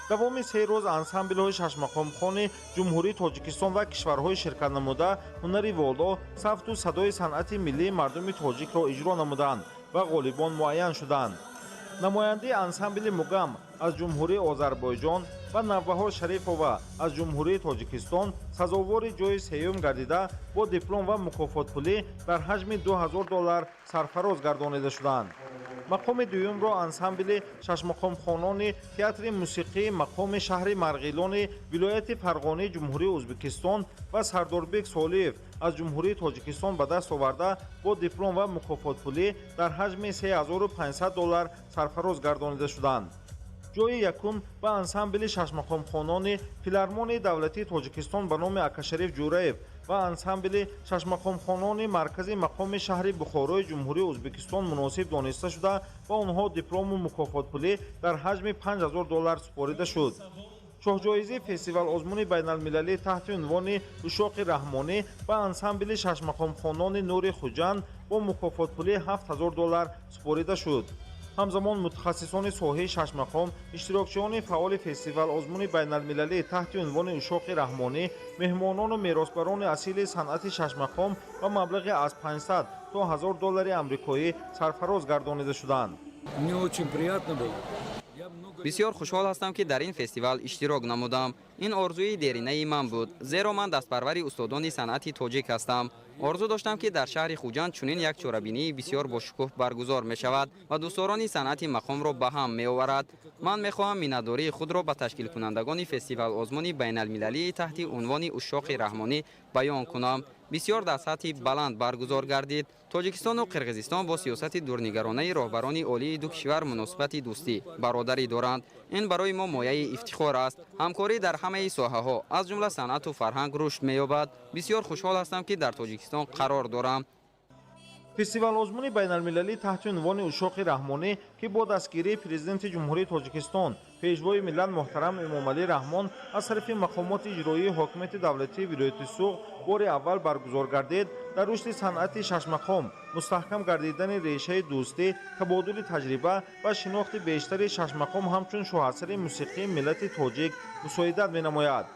Давоми 3 рӯз ансамблҳои шашмақомхони Ҷумҳурии Тоҷикистон ва кишварҳои ширкатнамуда ҳунари воло, савту садои санъати миллии мардуми тоҷикро иҷро намуданд ва ғолибон муайян шуданд. Намояндаи ансамбли Мугам аз Ҷумҳурии Озарбойҷон ва Навбаҳор Шарифова аз Ҷумҳурии Тоҷикистон сазовори ҷои сеюм гардида, бо диплом ва мукофотпулӣ дар ҳаҷми $2000 сарфароз гардонида шуданд. Мақоми дуюмро ансамбли шашмақомхонони театри мусиқии мақоми шаҳри Марғилони вилояти Фарғонии Ҷумҳурии Ӯзбекистон ва Сардорбек Солиев аз Ҷумҳурии Тоҷикистон ба даст оварда, бо диплом ва мукофотпулӣ дар ҳаҷми $3500 сарфароз гардонида шуданд. Ҷои якум ба ансамбли шашмақомхонони Филармонияи давлатии Тоҷикистон ба номи Акашариф Ҷураев ва ансамбли шашмақомхонони Маркази мақоми шаҳри Бухорои Ҷумҳурии Ӯзбекистон муносиб дониста шуда, ба онҳо диплому мукофотпулӣ дар ҳаҷми $5000 супорида шуд. Шоҳҷоизаи фестивал-озмуни байналмилалӣ таҳти унвони Ушоқи Раҳмонӣ ба ансамбли шашмақомхонони Нури Хуҷанд бо мукофотпулӣ $7000 супорида шуд. Ҳамзамон мутахассисони соҳаи шашмақом, иштирокчиёни фаъоли фестивал-озмуни байналмилалӣ таҳти унвони Ушоқи Раҳмонӣ, меҳмонону меросбарони асили санъати шашмақом ба маблағи аз 500 то $1000 амрикоӣ сарфароз гардонида шуданд. Бисёр хушҳол ҳастам, ки дар ин фестивал иштирок намудам. Ин орзуи деринаи ман буд, зеро ман дастпарвари устодони санъати тоҷик ҳастам. Орзу доштам, ки дар шаҳри Хуҷанд чунин як чорабинии бисёр бошукӯҳ баргузор мешавад ва дӯстдорони санъати мақомро ба ҳам меоварад. Ман мехоҳам миннатдории худро ба ташкилкунандагони фестивал-озмуни байналмилалии таҳти унвони Ушоқи Раҳмонӣ баён кунам. Бисёр дар сатҳи баланд баргузор гардид. Тоҷикистону Қирғизистон бо сиёсати дурнигаронаи роҳбарони олии ду кишвар муносибати дӯстӣ, бародарӣ доранд. Ин барои мо мояи ифтихор аст. Ҳамкорӣ дар ҳамаи соҳаҳо, аз ҷумла санъату фарҳанг, рушд меёбад. Бисёр хушҳол ҳастам, ки дар Тоҷикистон қарор дорам. Фестивал-озмуни байналмилалӣ таҳти унвони Ушоқи Раҳмонӣ, ки бо дастгирии Президенти Ҷумҳурии Тоҷикистон, Пешвои миллат муҳтарам Эмомалӣ Раҳмон аз тарафи мақомоти иҷроии ҳокимияти давлатии вилояти Суғд бори аввал баргузор гардид, дар рушди санъати шашмақом, мустаҳкам гардидани решаи дӯстӣ, табодули таҷриба ва шинохти бештари шашмақом ҳамчун шоҳасари мусиқии миллати тоҷик мусоидат менамояд.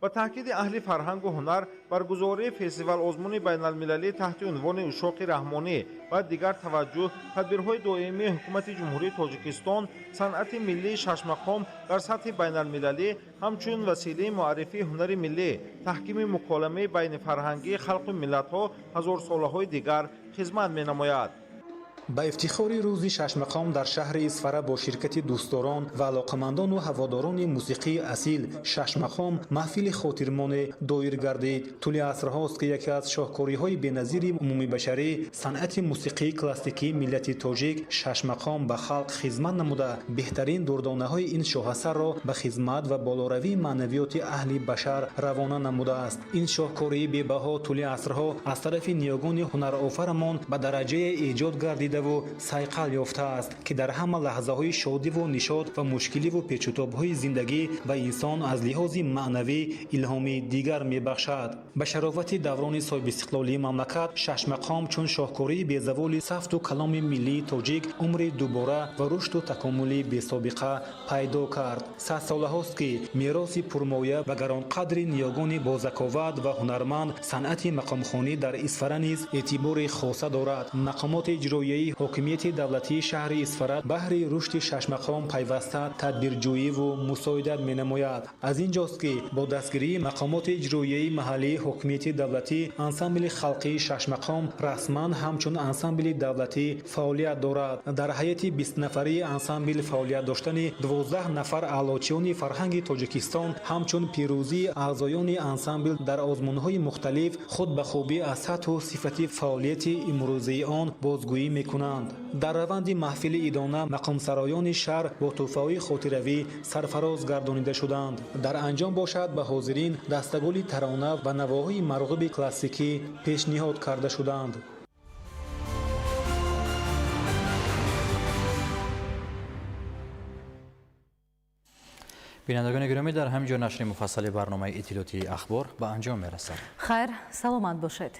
Ба таъкиди аҳли фарҳангу ҳунар, баргузории фестивал-озмуни байналмилалӣ таҳти унвони Ушоқи Раҳмонӣ ва дигар таваҷҷӯҳ, тадбирҳои доимии ҳукумати Ҷумҳурии Тоҷикистон, санъати миллии шашмақом дар сатҳи байналмилалӣ ҳамчун василаи муаррифии ҳунари миллӣ, таҳкими муколамаи байнифарҳангии халқу миллатҳо ҳазорсолаҳои дигар хизмат менамояд. Ба ифтихори рӯзи шашмақом дар шаҳри Исфара бо ширкати дӯстдорон ва алоқамандону ҳаводорони мусиқии асил шашмақом маҳфили хотирмоне доир гардид. Тӯли асрҳост, ки яке аз шоҳкориҳои беназири умумибашарӣ, санъати мусиқии классикии миллати тоҷик шашмақом ба халқ хизмат намуда, беҳтарин дурдонаҳои ин шоҳасарро ба хизмат ва болоравии маънавиёти аҳли башар равона намудааст. Ин шоҳкории бебаҳо тӯли асрҳо аз тарафи ниёгони ҳунарофарамон ба дараҷае эҷод гардида сайқал ёфтааст, ки дар ҳама лаҳзаҳои шодиву нишод ва мушкиливу печутобҳои зиндагӣ ба инсон аз лиҳози маънавӣ илҳоми дигар мебахшад. Ба шарофати даврони соҳибистиқлолии мамлакат шашмақом чун шоҳкории безаволи сафту каломи миллии тоҷик умри дубора ва рушду такомули бесобиқа пайдо кард. Садсолаҳост, ки мероси пурмоя ва гаронқадри ниёгони бозаковат ва ҳунарманд санъати мақомхонӣ дар Исфара низ эътибори хоса дорад. Мақомоти иҷроияи ҳокимияти давлатии шаҳри Исфара баҳри рушди шашмақом пайваста тадбирҷӯиву мусоидат менамояд. Аз ин ҷост, ки бо дастгирии мақомоти иҷроияи маҳаллии ҳокимияти давлатӣ ансамбли халқии шашмақом расман ҳамчун ансамбли давлатӣ фаъолият дорад. Дар ҳайати 20-нафарии ансамбл фаъолият доштани 12 нафар аълочиёни фарҳанги Тоҷикистон ҳамчун пирӯзии аъзоёни ансамбл дар озмунҳои мухталиф худ ба хубӣ аз сатҳу сифати фаъолияти имрӯзии он бозгӯӣ мекунад. кунанд. Дар раванди маҳфили идона мақомсароёни шаҳр бо тӯҳфаҳои хотиравӣ сарфароз гардонида шуданд. Дар анҷом бошад, ба ҳозирин дастагули тарона ва навоҳои марғуби классикӣ пешниҳод карда шуданд. Бинандагони гиромӣ, дар ҳамин ҷо нашри муфассали барномаи иттилоотии ахбор ба анҷом мерасад. Хайр, саломат бошед.